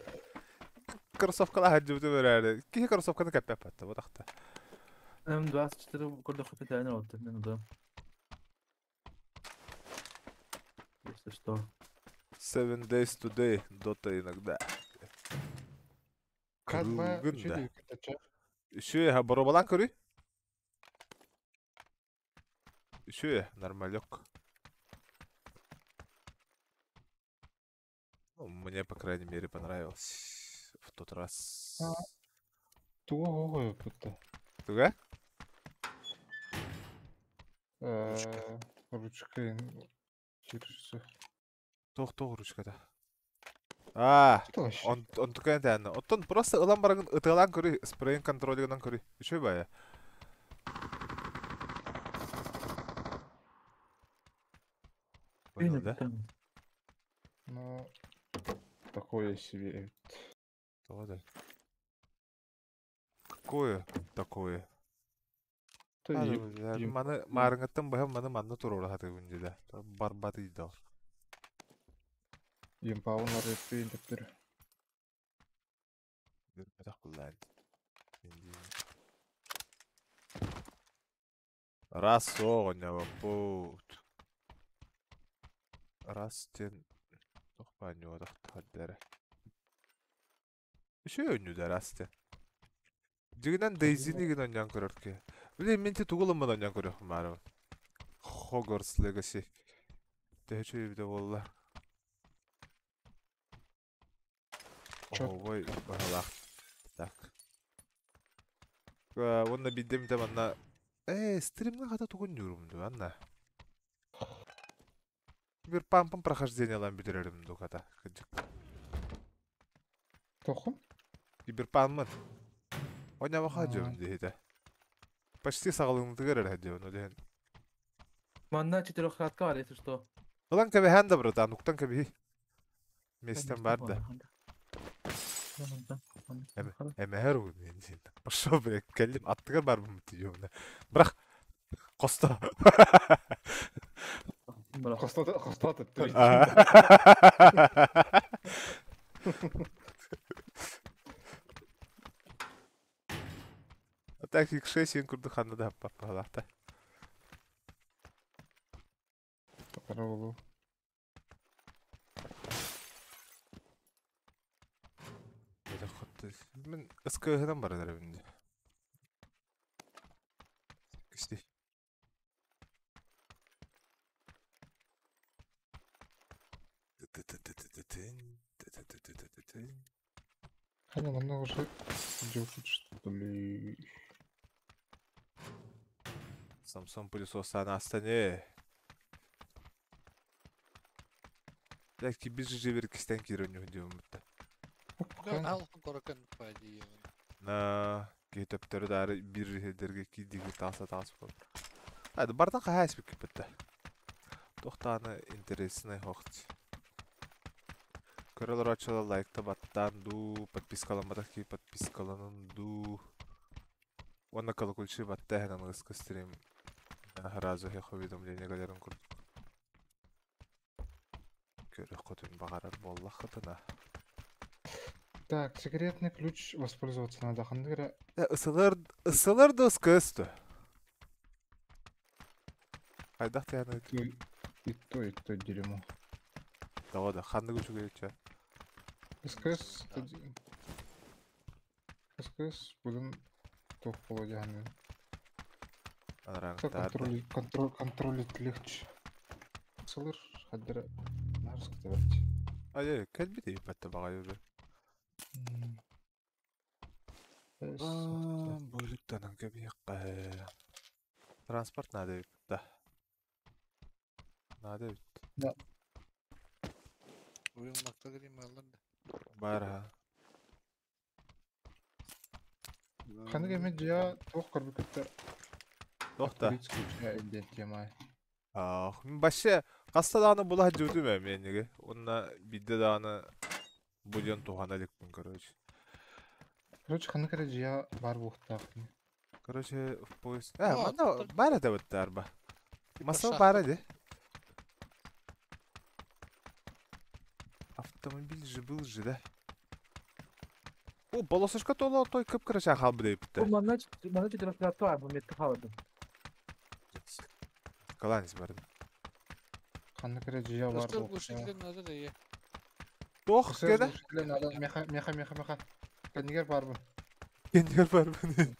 Кроссовкалар хаджыбыты берәре. Кихи кроссовканы кәппәп атты, бу тахта. М24 көрдө хөтө тәне отты мен да. Если что. Seven days today, дота иногда. Казма Кругында. Үшө, ха боробалан көрүй? Үшө, нормалек. Ну, мне, по крайней мере, понравилось в тот раз. Туга будто. Туга? Ручка. Через. Тох тох ручкада. А, Что вообще? он такой тәне. Оттон просто ылан барагын ытылан көрүй, спрейн контролигынан көрүй. Үшө бая. Понял, да? Ну, такое себе. То да. Какое такое? Маны маарыҥҥыттан быһан маны манна туруора сатыыбын дии барбат ыйда. Импаун арыттыын төптөрү. Үрбэтэх буллаан. Раз суох онньообоппут. Раз диэн туох баанньуотах тахаддара. Үчүгэй оонньуу раз диэн. Дьиҥинэн Дейзини гин оонньоон көрөр киһи. Били мин ти тугу ылыммын оонньоон көрүөхпүн баарыбын. Hogwarts Legacy. Төһө үчүгэй эбитэ буолла. Оһуобай баһылаах. Так. Уонна биирдэ эмитэ манна ээ стримҥа хата тугун ньуурум дуу анна. Киберпанкым прохождениелаан бүтэрэрим дуу хата кырдьык. Тоххун? Киберпанмын. Онньамаха дьон диэхитэ. Почти саҕалыҥытыгар эрэ дьон диэн. Манна четырехкратка бар, если что. Ылан кэбиһэн да братан, уктан кэбиһи. Местен бар да. Эмэһэр угун диэн. Пошел, блядь, кэллим аттыгар барбым тиийиомна. Бырах. Хосто. Хосто хосто төттөрү. А так X6 син курдук ханна да хаппаппалаахта. Караулу. Мин СКХ-дан баран эрэбин дии. Кисти. Ханя, намного же делать, что ли? Самсон пылесос астане. Так, кибиз же бер кистен кирен диyorum бутта. На кетептер дары бир хедерге кидиги таса тас бол. Hadi бардан кахайс бик битте. Тохтаны интересный хохт. Көрөлөр ачыла лайкта баттан ду, подпискаламматах ки подпискаланын ду. Онна колокольчик батта ханан ныска стрим. Сразу хех уведомление галерын курдук. Көрөх хотун багарар боллах хытына. Так, секретный ключ воспользоваться надо. Хандыра. Ысылар, ысылар да ыскысты. Хайдах тяны. И то, и то дерьмо. Да, да, ханды күчүгө ча. СКС, СКС будем топ полудями. Контроль, контроль, контролить легче. Сылыр, хаддера, нарск давайте. Ай, кэлби дейп батта багай уже. Бойлуктанан кэбиэккэ. Транспорт надо да. Надо Да. Уйулмакта кирим аллар да. Бар ха. Ханнык эме дьиэ туох көрбүккүттэр Тохта. тема. Ах, башы хаста даҕаны була сылдьыбытым ээ миэниги. Уонна биирдэ даҕаны бу диэн туһана иликпин, короче. Короче, ханнык эрэ дьиэ баар буолуохтаах. Короче, в поиск... Э, манна баар этэ бытта арба. Масса баар эди. Автомобиль же был же, да? О, полосочка тола той кып-кыра хаалбыт эбиппит. Бу манна манна четырехкратка бар, бу метка хаалды. Каланис барды. Ханнык эрэ дьиэ баар Достар буолуохтаах. глушитель надо да е. Тох Сэр, кеде? глушитель надо. Меха, меха, меха, меха. Кэннигэр баарбын. Кендигер барбын.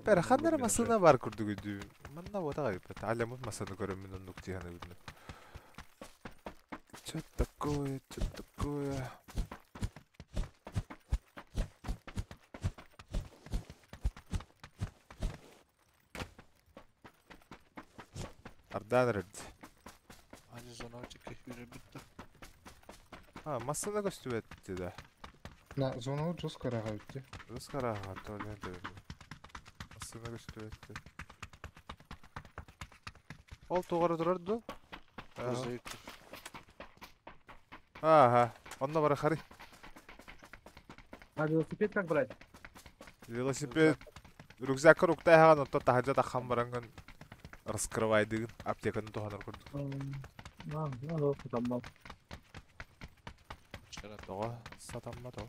Бәрі ханнара масына бар курдук өйдүү. Манна бота кайыппат. Алямут масаны көрөммүн оннук тиһаны билдим. Чё такое, чё такое? Ардан эрэрди. Ани зона чеки хүрэ бүтті. А, масына көстүбэтти да. На зону жестко раҕа бүтті. Рыскара Антонио дөбү. Масына көстүбэтти. Ол тугары турар ду? Грузовик. Ага, онно бара хары. А велосипед как брать? Велосипед рюкзакка уктайһаҕын, оттон таһырдьа таххан бараҥҥын раскрывайдыгын, аптеканы туһанар курдук. Тоҕо сатаммат ол?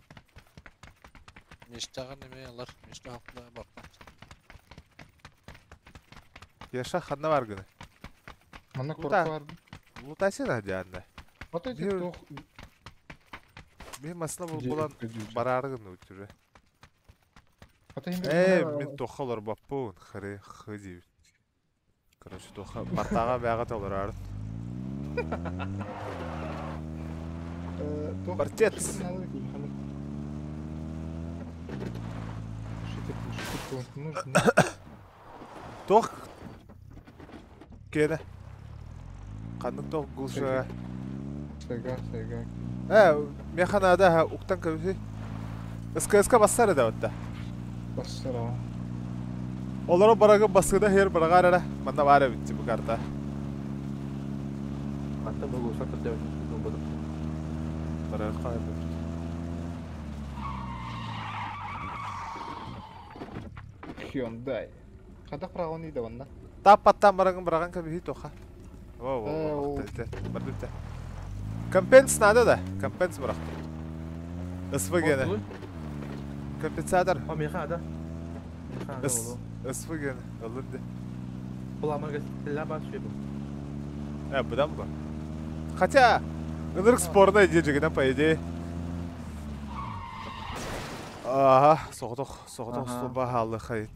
Миэстэҕин эмиэ ылар, миэстэ оһохто барбат. Яша ханна баргыны? Манна Лута. куоракка баар. Лутасина дианна. Вот эти Биир туох биир масна дьиэ булан өйдүүр. бараары гынныбыт уже. Ата иһин Ээ, мин туохха олорбоппун, хыры хы диэбит. Короче, туохха бартааҕа бэҕэ толороор. туох Бартец. Туох киэнэ? Ханнык туох глушага? Сайга, сайга. Ээ, миэхэ наада уктан кэбиһи. СКС-ка бассар да батта. Бассар аа. Олоро барагы басыда хер барагаар эрэ. Манна баар эбит бу карта. Антон бу глушак көрдөбүт. Барар хаалбыт. Hyundai. Хадах праҕын иде онна. Тап паттан барагын бараган кэбиһи тоха. Во, во, Э, во, ол. бардыта. Компенс надо да? Компенс барахтым. СВГ-ны. Компенсатор. О, меха, да. Меха, да, С СВГ-ны. Ылын де. Буламага силла бар шөбү. Э, бұдан ба? Хотя, ынырык спорная дежигина, по идее. Ага, соғытық, соғытық Ага. столба халы хайт.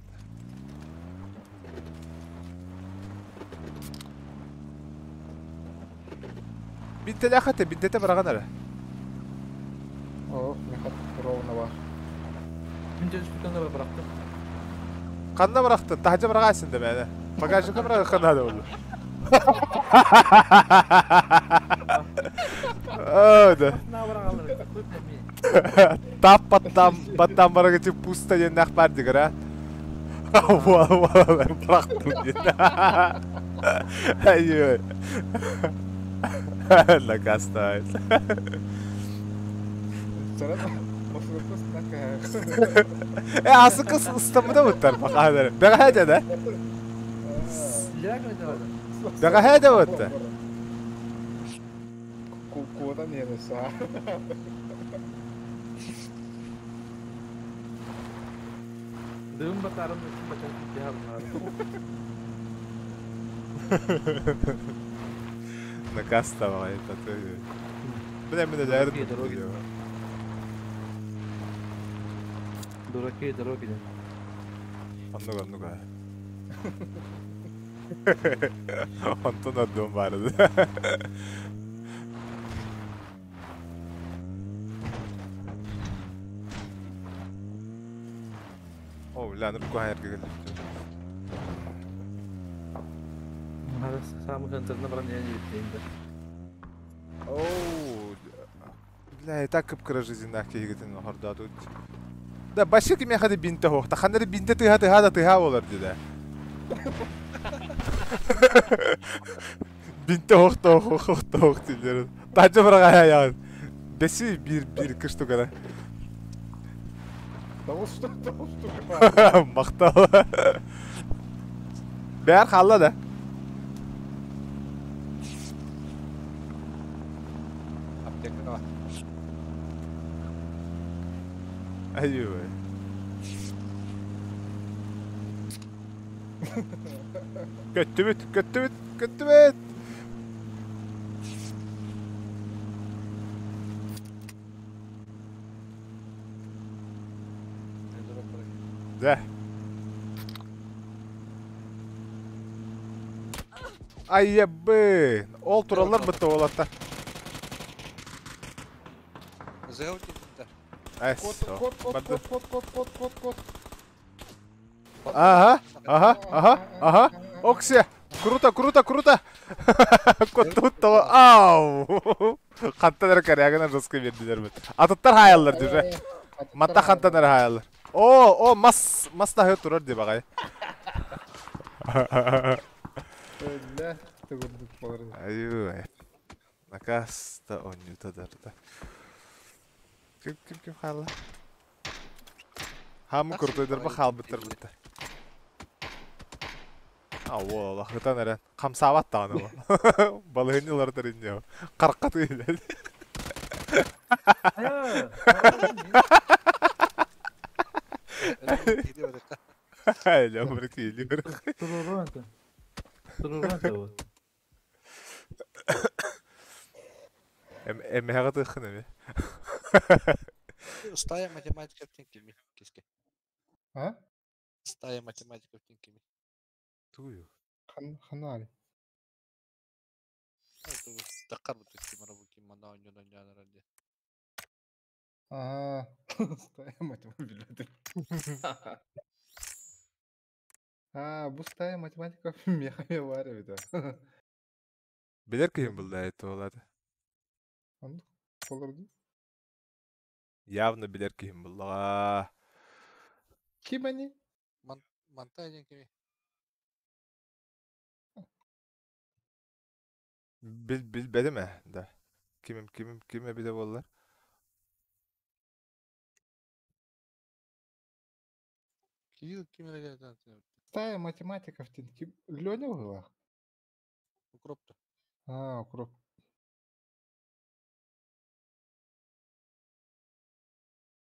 Бинтеле хате, бинтете бараган ара. Ох, меха ровно бар. Мен жүз штуканы бар бырактым. Қанна барақтын, тахажа барағайсың да мәні. Багажникка бараға қанады ол. О, да. На барагалар. Көп мен. Тап баттам, баттам барага тип пусто ден нақ бар дигер, а? Во, во, барақтым ден. Ай, Накастай. Сарат, масылыкты снака. Э, асыкы ыстамыда буттар бақадыр. Бәға да? Силла көрдөбү. Бәға да бутта. Куодан ені са. Дым батарым үчүн бачан китте Накаста бағай, Бля, мен әлі Дороги, дороги. Дураки, дороги. Оннук, оннук. Онтон ордуон баарыды. О, бля, нұрк көһәйерге келіп. Хада самы хантырына баран я не Оу, бля, и так кып-кыра жизненнах киһигитин хордаатут. Да, башык мехады бинте хоқ. Ханары бинте тыха тыха да тыха болар деді. Бинте хоқ та хоқ хоқ та хоқ дилер. Тажы бираға аяғын. Бесі bir bir кыш тугара. Того что, того что. Мақтал. Бәр қалла да. Аптека бар. Айой. Көттүбүт, көттүбүт, көттүбүт. Да. Айябы. Ол туралар бітті олатта. Зеу типтер. Ай, Кот, всё. кот, кот, Барды. кот, кот, кот, кот, кот, кот. Ага, ага, ага, ага. Оксе. Круто, круто, круто. Кот тут того. Ау. Хантан корягына жестко бердилер бит. Атыттар хаяллар дуже. Матта хантан хаяллар. О, о, мас, мас та турар деп агай. Бля, төгүрдүк болар. Аюй. Накаста онюта дарда. Ким ким ким хала? Хамы Тахсыы крутой баҕайы хаалбыттар тиийдилэр. бытта. А уол ытан эрэн. Хамсаабат даҕаны бу. Балыһынньылар инньэ. Каркаты илэн. Хайа! Хараҕын дии. Өлөммүт киһи барыта. Өлөммүт киһи Туруору антон. Туруору антон. Эмэһэҕэ тыаххын эми. Стая математиков диэн кимий? Киске. А? Стая математиков диэн кимий? Тую. Ханари. Таххар бутук ким бу ким мана оонньуон оонньоон диэн. Аа, стая математиков. Аа, бу стая математиков миэхэ баар эбит. Билэр киһим булла это буолааты. Оннук болор дуу? Явно билэр киһим буллаҕа. Ким ани? Мантай диэн кимий? Бил билбэтим ээ, да. Кимим кимим ким эбитэ буоллар? Кирилл ким эрэ диэн Стая математиков диэн ким? Леня быһыылаах. Укроп да. Аа, укроп.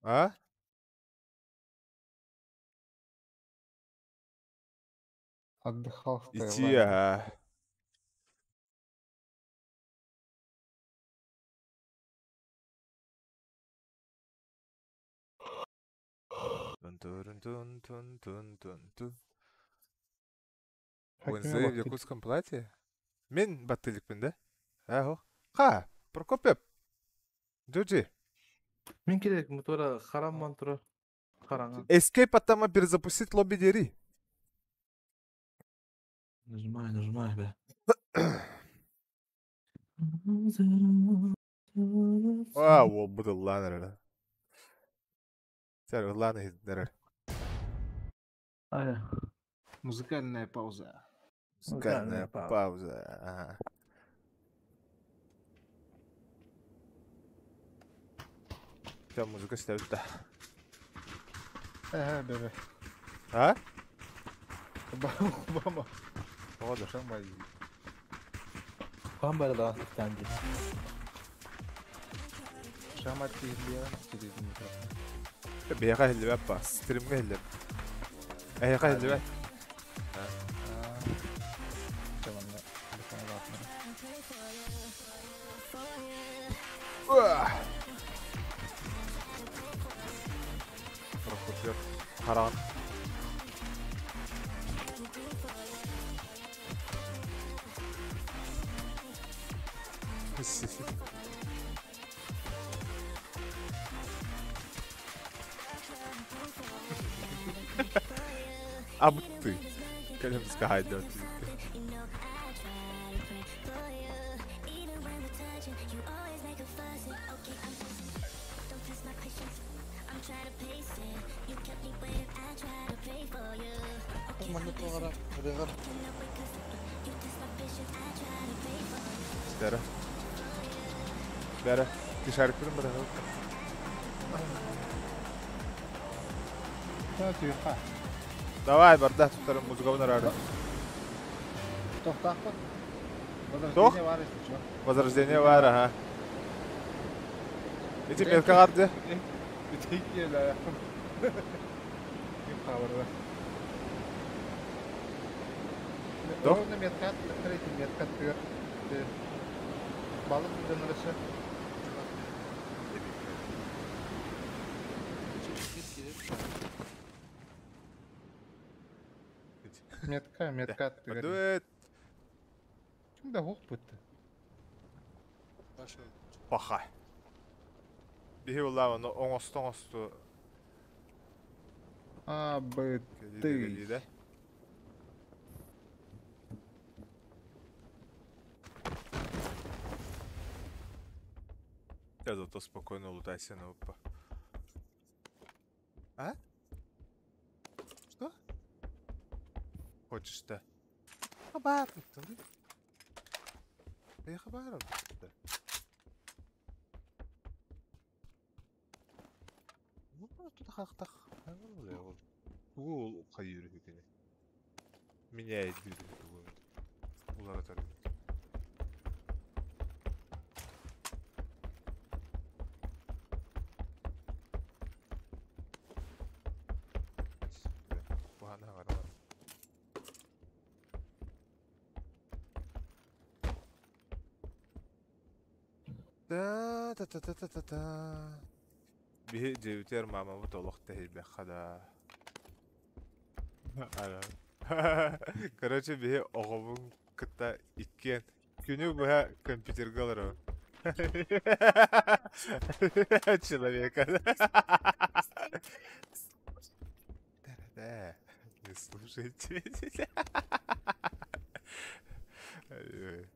А? Отдыхал в Ити Таиланде. аа. Тун тун тун тун тун тун тун. Хакиме Wednesday в баттык. якутском платье? Мин баттылыкпын да? Аһо. Ха, Прокопьев. Джуджи. Мин керек мотора харам мантура. Хараҥа. Escape аттама перезапустить лобби дери. Нажимай, нажимай, бля. А, ол бутыллаан эрэ. Сэр, ыллаан иһиттэр. Ая. Музыкальная пауза. Музыкальная Музыкальная пауза. пауза. Ага. Все, музыка ставит, да. Ага, бебе. А? Обама. Тоҕо Шамай. Кам бары да истенди. Шамай тиһилиэҕин кирибин микрофон. Биһиэхэ иһиллибэт па, стримҥэ иһиллэр. Эһиэхэ иһиллибэт. Аа. Чаланна. Телефон улаатынара. Прокопьев. Хараҕын. Абыты. Кэлем скайда. Манна туоҕара ырыаҕар Бәрі. Бәрі. Кишарикпин бара. Та түйха. Давай, барда туттарым музыкабын арары. Тохтаахпыт. Тох? Возрождение бар если чё. Возрождение бар, ага. Ити мелка қарды. Битейки да. Ким хабарда. Тох? Ровно меткат, третий меткат тыгар. Балык дönөрөсө. кир Метка, метка тыгар. Дуэт. Ким да хоқ бутты. Баша Паха. Биһи буллаҕа оҥосту оҥосту А, Б, кэлии да. Я зато спокойно лутайся на УП. А? Что? Хочешь-то? Хабар, Я хабар. Ну, тут хахтах. Меняет диир тугу эмит уларытар эбит. Куһаҕаны хаҥаралар. Та та та та та та та. Биһи дьиэбитигэр маамабыт олох тэһийбэххэ да. Короче, биһи оҕобун кытта иккиэн күнү быһа компьютерга олоробут. Человека. Да, не слушайте. Ой.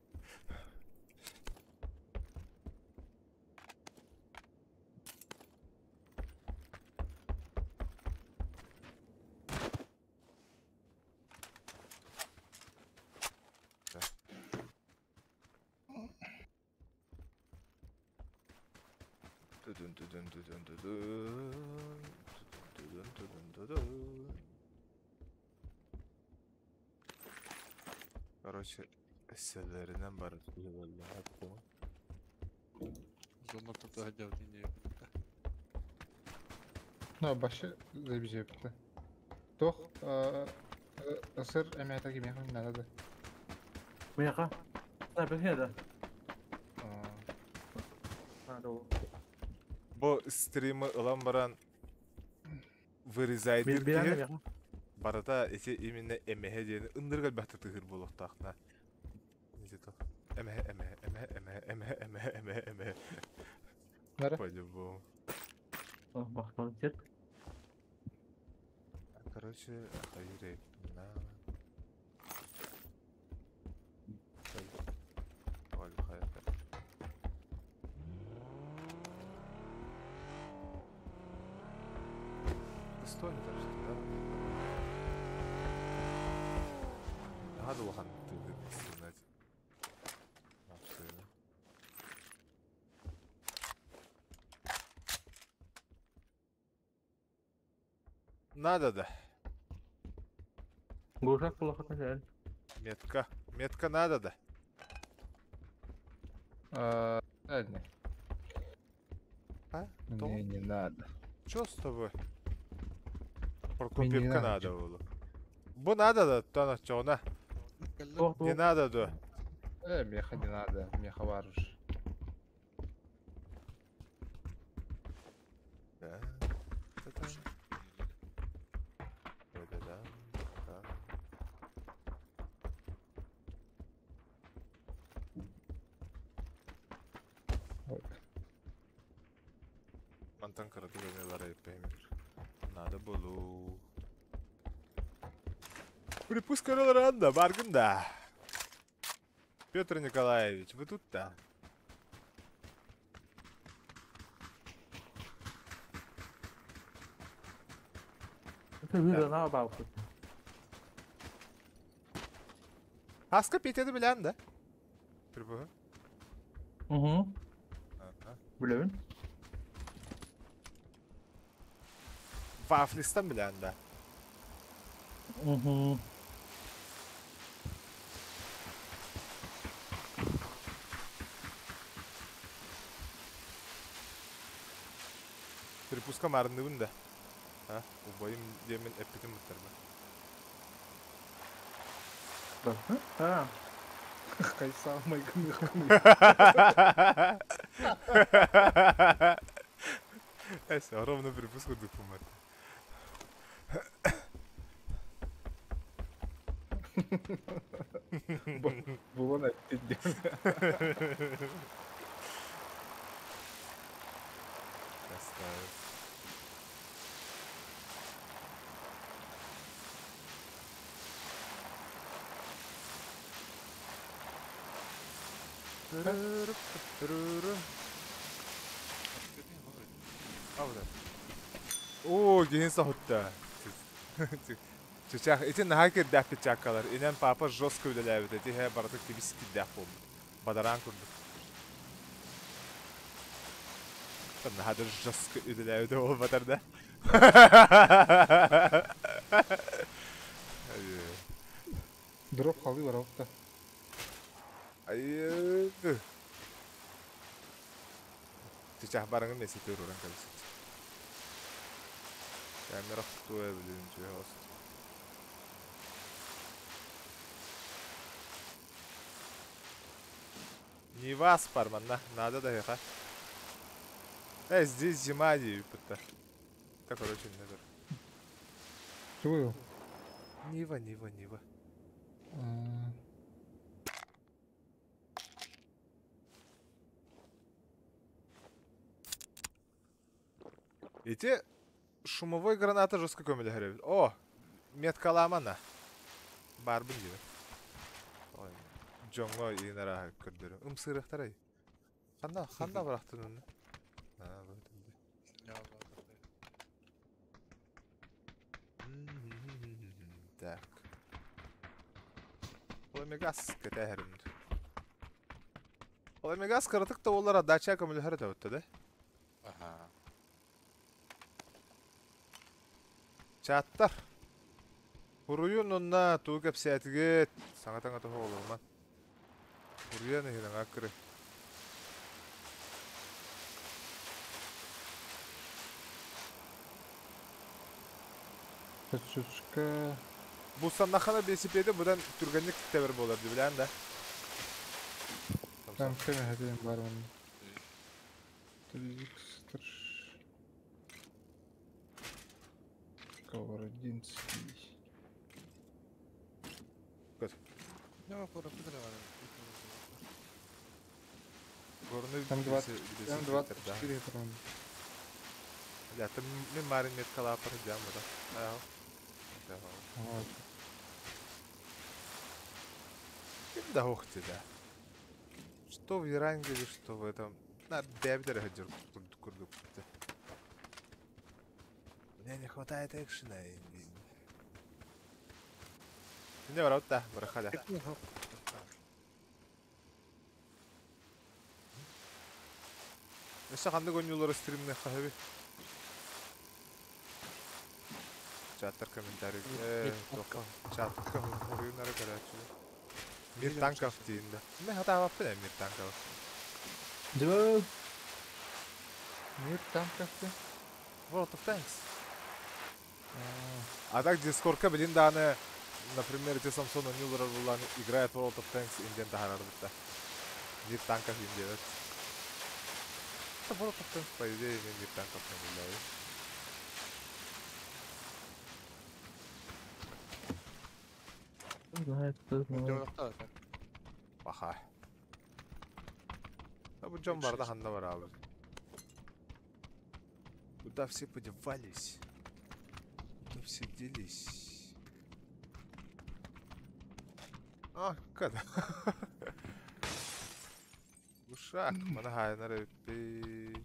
Тудун тудун тудун тудун тудун тудун тудун. Короче, эсселеринэн барар киһи буоллаҕа буо. Зона тута сылдьабыт инньэ Ну, башы забежепті. Тох, ысыр эмээтэ кимиэхэ надо да. Миэхэ. Снайпер да. Надо ол. Бу стримы ылан баран вырезайдыыр Билэн киһи миэхэ. барыта ити именно эмэһэ диэни ындырык элбэхтик тыһыыр буолуохтаах на. Ити то. Эмэһэ, эмэһэ, эмэһэ, эмэһэ, эмэһэ, эмэһэ, эмэһэ, эмэһэ. Нара? По-любому. Бахтан сет. Короче, хайыр на. Ой, хайыр. Эстония даже, да? Наһаа да улахан тыаһы знаете. Машина. Надо да. Глушак плохо сел. Метка. Метка надо да. А, не. А? Мне не надо. Чё с тобой? Мне не Прокопивка надо. надо было. Бу надо да, то на. Не надо да. Меха не надо, меха варыш. Да. Та-та. Да-да-да. Да. Вот. Мантан кыратык эмиэ барар Надо было. Припуск ранда, баргын да. Петр Николаевич, вы тут-то? Это выра на бабку. Хаска Петяны билэн да? Припуһу. Угу. Ага. Билэбин. Вафлистан билэн да? Угу. Припуска марныбын да. А, убайым диэмин эппитим буттарба. А, Хай самый гмых. Эс, ровно припуску документ. Булан эппит Красавец. А вот. Оо, киһин соһутта. Чычах, ити наһаа кирдээх печаккалар. Инэн папа жестко үлэлээбит. Ити һэ барыта кибис кирдээх буолбут. Бадараан курдук. Наһаа да жестко үлэлээбит буолбатар да. Дроп халы барабыт. Айыы. Сейчас барыңын меси туруран калысыт. Камера хтуя блин, чего. Не вас парманна, надо да Здесь зима дейбит. Так, короче, не дар. Чего? Нива, Нива, Нива. Эти шумовой граната жестко көмөлө хэрэг. О, меткаламана. Барбын диби. Ой, жоңго инара көрдөрү. Ымсырыктарай. Ханна, ханна барактын оны. А, вот. Так. Пламегас кэтэ хэрим. Пламегас кыратык та олар дача көмөлө хэрэг өттө да. Ага. Чаттар. Хуруйун онна туу кэпсээтигит. Саҥа таҥа тоһо олорман. Хуруйан иһинэн аккыры. Чучка. Бу саннахана велосипеди будан түргэнник тебер болар билэн да. Там кеме хәден бар onun. 3 Сковородинский. Көр. Горный Там 20, там 24 там. Я там мен марин меткала апар дям да. Аа. Вот. Да ух ты, да. Что в Ирангеле, что в этом. На бэбдер хаджир курдук. Мне не хватает экшена. Не врут, да, барахаля. Өссө ханнык ойнулары стримне хаһаби. Чаттар комментарий. Тоққа. Чатка ойуннары көрәчү. Мир танков дейінде. Мен хата аппын мир танков. Дөө. Мир танков ты? World of Tanks. А так Дискордка билин дааны, например, эти Самсон Нюллер булан играет World of Tanks инден тахарар битта. Мир танков инден. Это World of Tanks, по идее, мир танков не является. Знает, кто знает. Баха. А бу жон барда ханда бар abi. Куда все подевались? Куда все делись? А, когда? Ушак, манахай нарепи.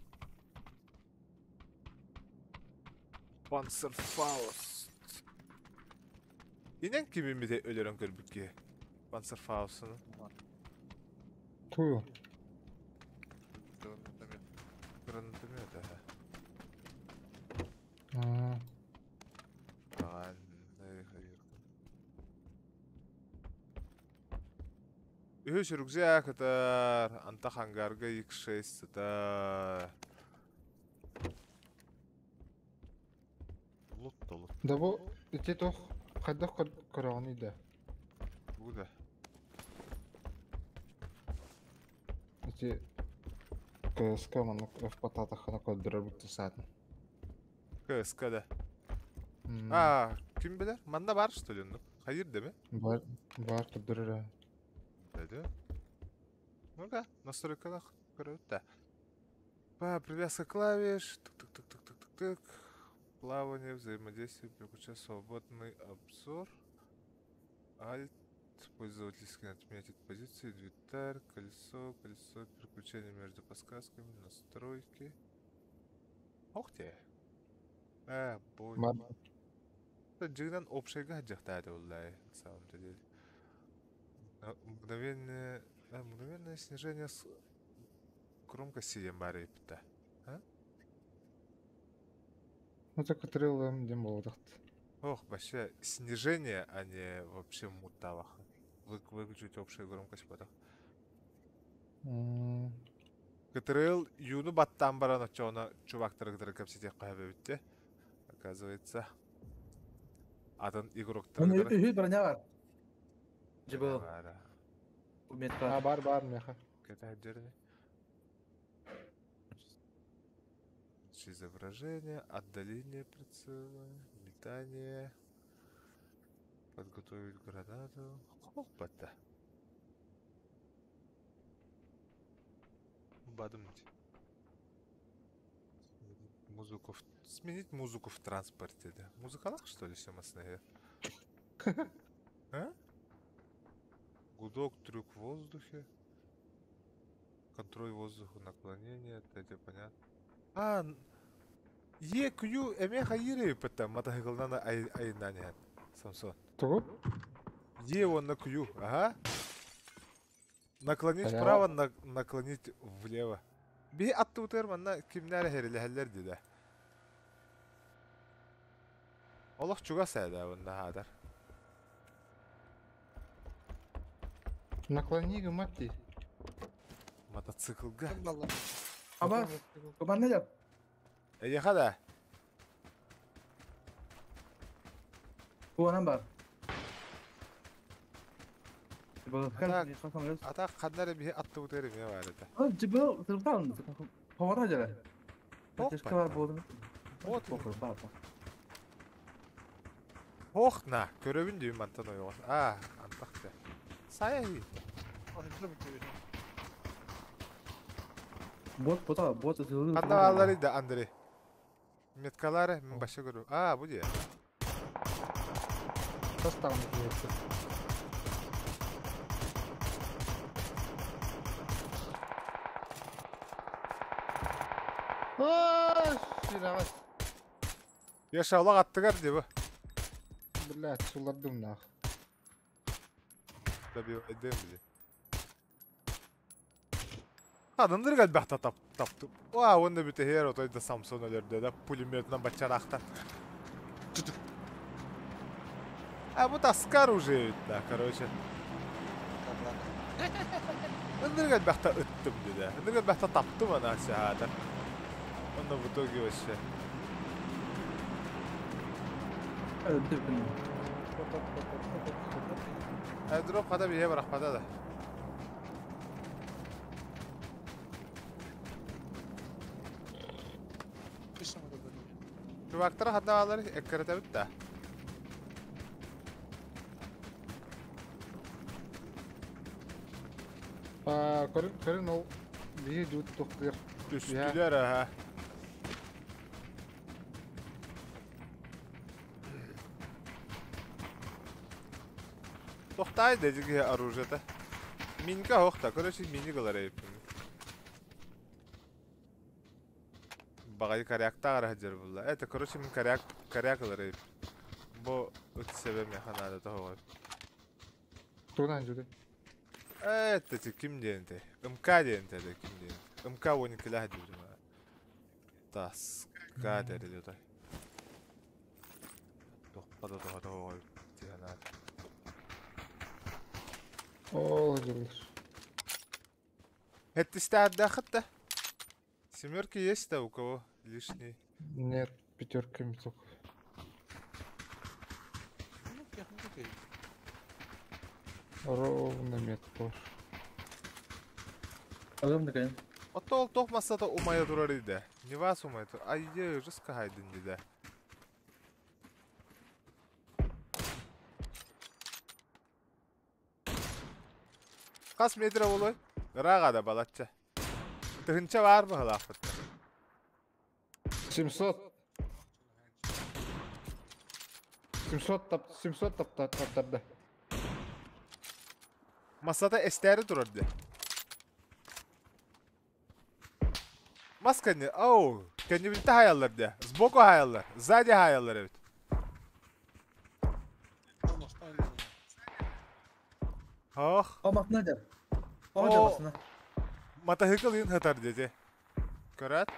Панцерфауст. Инен кимимите өлөрөн көрбүкке. Панцерфаустunu. Тую. Гранатомет, ага. А. Үһүс рюкзак это Антахангарга X6 это лут толу. Да бу ити тох хайдах көрөҕүнүй да. Бу да. Ити КСК маннык F-пататахына көрдөрөр бутта саатын. КСК да. А, ким билер? Манда бар что ли? Хайыр деме? Бар, бар көрдөрөр. Деди. Ну да, настройкалах көрөт да. Па, привязка клавиш. Тык-тык-тык-тык-тык-тык. Плавание, взаимодействие, переключай свободный обзор. Alt, пользовательский отметить позиции, инвентарь, колесо, колесо, переключение между подсказками, настройки. Ух ты! Бой. Это джигнан общий гаджет, да, это на самом деле. Мгновенное, да, мгновенное снижение с громкости ямарипта. А? Ну так отрыл дем болдахт. Ох, вообще снижение, а не вообще муталаха. Выключить общую громкость потом. Кытырыл юну баттаан баран оччоҕуна чувактары кытары кэпсэтиэххэ сөп эбит дии. Оказывается, атын игроктары Оны кытары үһү броня бар. Жибыл. Баара. Метка. А бар бар меха. Кэтэһэрдэрини. Изображение, отдаление прицела, метание, подготовить гранату. Хоппата. Бадым. Музыку в... Сменить музыку в транспорте, да? Музыкалах, что ли, все масная? А? Гудок, трюк в воздухе. Контроль воздуха, наклонение, это понятно. А, Е, Q, эме хайыре пытта, матахыгылнана айнане. Самсон. Тугу? Е, он на Q, ага. Наклонить вправо, наклонить влево. Би аттутер манна кимнәре херилэһэллэр диде. Олох чугас эдэ бунна хадар. Наклони гымат ди. Мотоциклга. Аба, команда жап. Эйэхэ да. Куанан бар. Ата ханнары биһи аттыбытыгар эмиэ баар этэ. Жибыл тыртан. Ховара жара. Тешке бар болду. Вот. Ох на, көрөбүн дүйүм мантан ойоҕос. Аа, антах те. Сая хи. Бот бота, бот ытылы. Ханна баалар да Андрей. Меткалары мен баша көрүм. Аа, бу дии. Составын киетти. Аа, сирагас. Яша олох аттыгар дии бу. Блядь, сулардым нах. Добивайдым били. Адымдыр галбахта тап таптым. Уа, онда бүтэһиэр отой да Самсон өлөрдө да пулеметынан бачараахтан. А вот Оскар уже, да, короче. Ындыр галбахта ыттым деди. Ындыр галбахта таптым ана саата. Онда в итоге вообще. Дроп хата бие барах пата да. Чувактара хатна алар эккерете битте. А, көрүн көрүн ол бие жут токтур. Түстүлөр аха. Тохтай дедиги оружие-то. Минка хохта, короче, мини галарея. Багай корякта арахджер булла. Это, короче, мин коряк, коряк галарея. Бо үтсебе механада того. Туган жүдө. Это ти ким диэнте? МК диэнте де ким диэнте? МК он килах дибдим. Таска деди дютай. Тохпада того того диэнат. О, дилер. Это стадахта. Семерки есть-то у кого лишний? Нет, пятерками только. Ровно метр. Ровно, конечно. Отол тохмаса-то умая турары да. Не вас умая тур. Ай, е, жестко хайден да. Кас метр болой? Рага да балатча. Тыгынча бар mı хылафыт? 700. 700 тап, 700 тап таптарды. Masada esteri durardı. Маска не, оу, кенди хаяллар да. Сбоку хаяллар, сзади хаяллар evet. Ох. О, масына да. О, да масына. Мотоцикл ин хатар деди. Көрәт?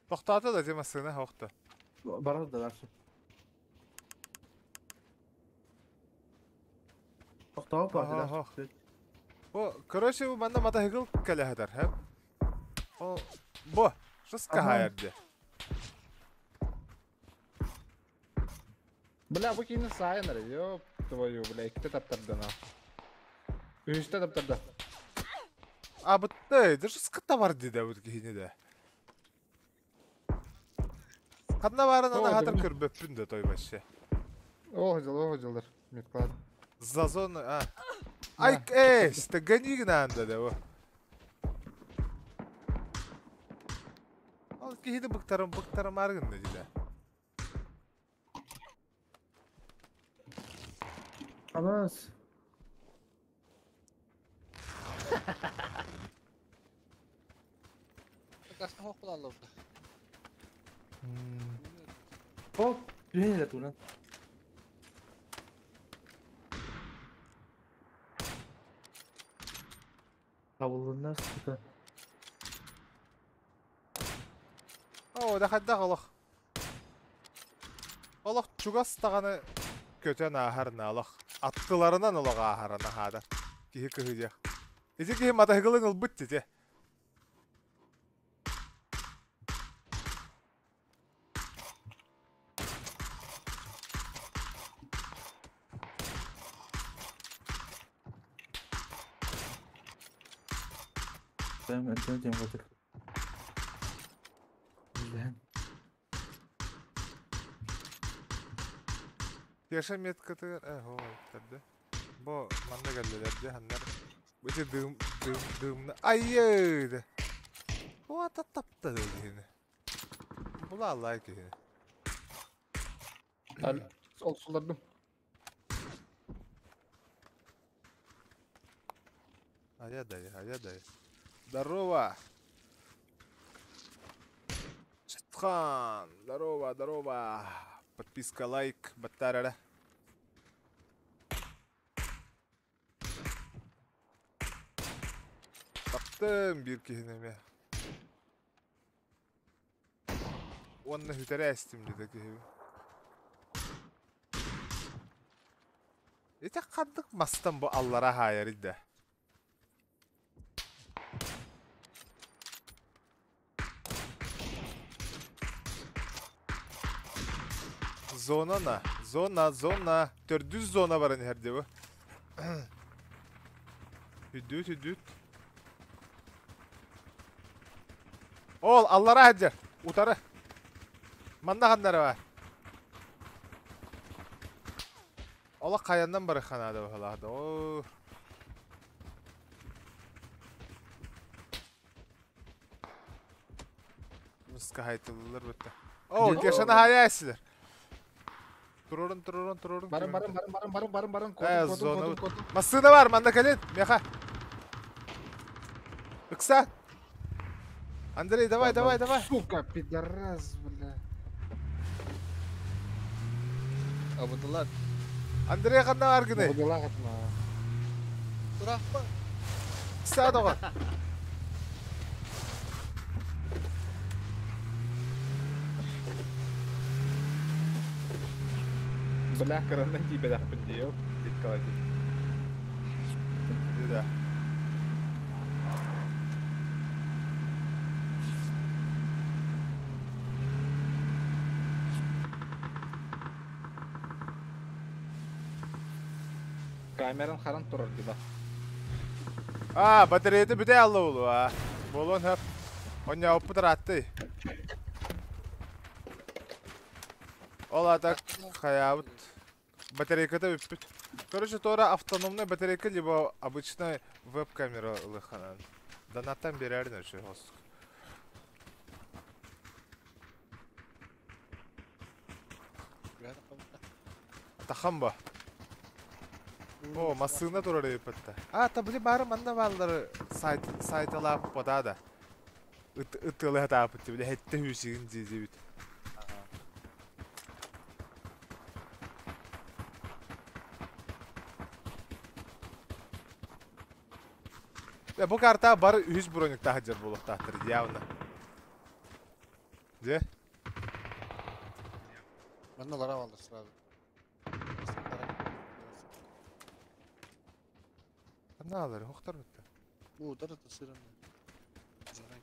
Тоқтаты да демасына хоқты. Барады да дальше. Тохтоо Ага. баатыда. Бу, короче, бу манна матаһыгыл кэлэ хатар, хэп. О, бу, шыска Ага. хаярды. Бля, бу кини сайын эрэ, ёп твою, бля, иккитэ таптарда на. Үһүстэ таптарда. А бу, эй, да шыска табар диде бу кихини де. Ханна барын ана О, хатар дымна. көрбөппүн да той вообще. О, дьыл, о, дьыллар. Метклад. Зазон, а. Ай, эй, стагани гнанда да бу. Ал кихини быктарым, быктарым аргын да диде. Анас. Касна хоқ була алды. Оп, түһэн эрэ туунан. Табылынна сука. О, да хаддах олох. Олох чугас тағаны көтөн ааһарына олох. Аттыларынан олох ааһарына хаада. Киһи кыһыдьах. Ити киһи матаһыгылын ылбыт тите. Прям это тем вот. Блин. Яша меткатыгар, э, о, тарда. Бо манна галлелер де ханнар. Бу дым дым дымна. Айы. О, та тапта дегени. Була лайк дегени. Ол сулардым. Ая дай, ая дай. Здорово. Чатхан, здорово, здорово. Подписка, лайк, баттарара. Таптым бир киһинеме. Онна хүтәрә эстим диде киһи. Ите каддык мастан бу аллара хайар иде. Зона на, зона, зона. Төрдүз зона бар эн бу. Үдүт, үдүт. Ол, аллара хаджар. Утары. Манна ханнары бар. Ола каяндан бары ханада бахалады. О. Муска хайтылылар бітті. О, кешаны хаясылар. Турурун, турурун, турурун. Барın, барın, барın, барın, барın, барın, барın. Э, Котум, котум, зона котум, бут. котум. Массына бар, манда кален. Меха. Ыкса. Андрей, давай, давай, давай. Сука, пидорас, бля. Абыдылар. Андрей қанда аргыны. Бодолагатма. Турақпа. Ыкса доға. Бля, кырандан тиибедахпын диё. Диткалати. Да. Камеран харан турар диба. А, батареяты бүте алды олу, а. Болон хөп. Оня опытыр атты. Ол атак хаябыт. Батарейкада үппүт. Короче, тора автономная батарейка, либо обычная веб-камера лыханан. Донаттан берерин өчө хостук. Тахамба. О, массыына турар эпетте. А, та били бары манна баллары сайт сайталап бодада. Ыт ытылы хатаапыт били хетте хүсигин дизибит. Я бу карта бар 100 броник тахаджар болуктаахтыр явно. Де? Манна лара алды сразу. Ханна алар, хохтар битте. Бу удары да сырын. Зарай.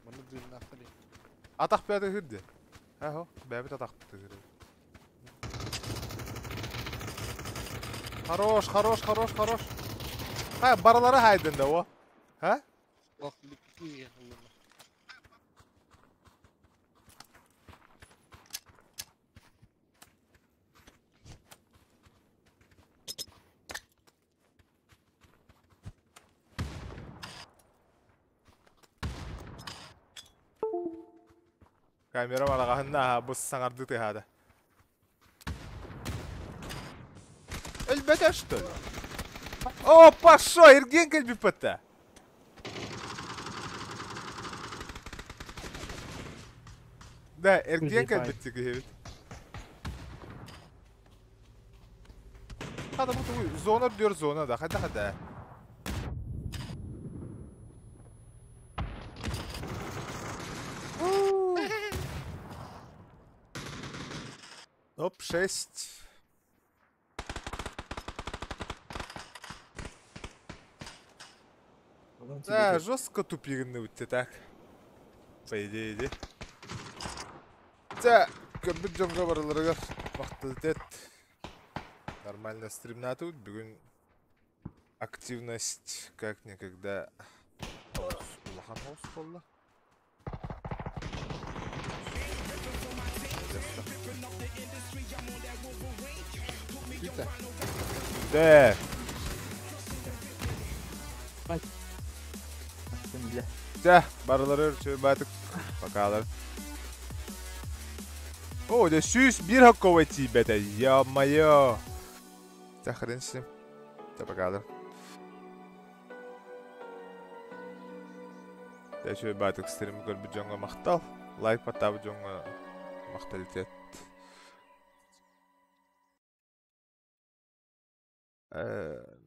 Манна дыыннаахтар. Атах бэйэтэ хырды. Хо, бэйэбит атах хырды. Хорош, хорош, хорош, хорош. Ха, баралара хайдын да о. Ха? Ох, ликки улуна. Камера бараҕаһынна бу саҥарды тыһаада. Өлбөтө что ли? О, пошо, эрген кэлбиппэтэ. Да, эрген кэлбиттик иһэбит. Хада бу тугуй, зона диyor зона да, хада хада. Оп, 6. Да, жестко тупигнуть так. По идее, иди. Та, көрбүт дьоҥҥо барыларыгар махтал Нормально стримнатыбыт. Бүгүн активность как никогда улахан оҕус буолла. Бүттэ. Да. Да, барылары баатык покалар. О, да 101 хокковый тиийбэтэ. Ё-моё. Да хрен с ним. Да пока, Да үчүгэй баатык стрим көрбүт дьоҥҥо махтал. Лайк баттаабыт дьоҥҥо махталитет. Э.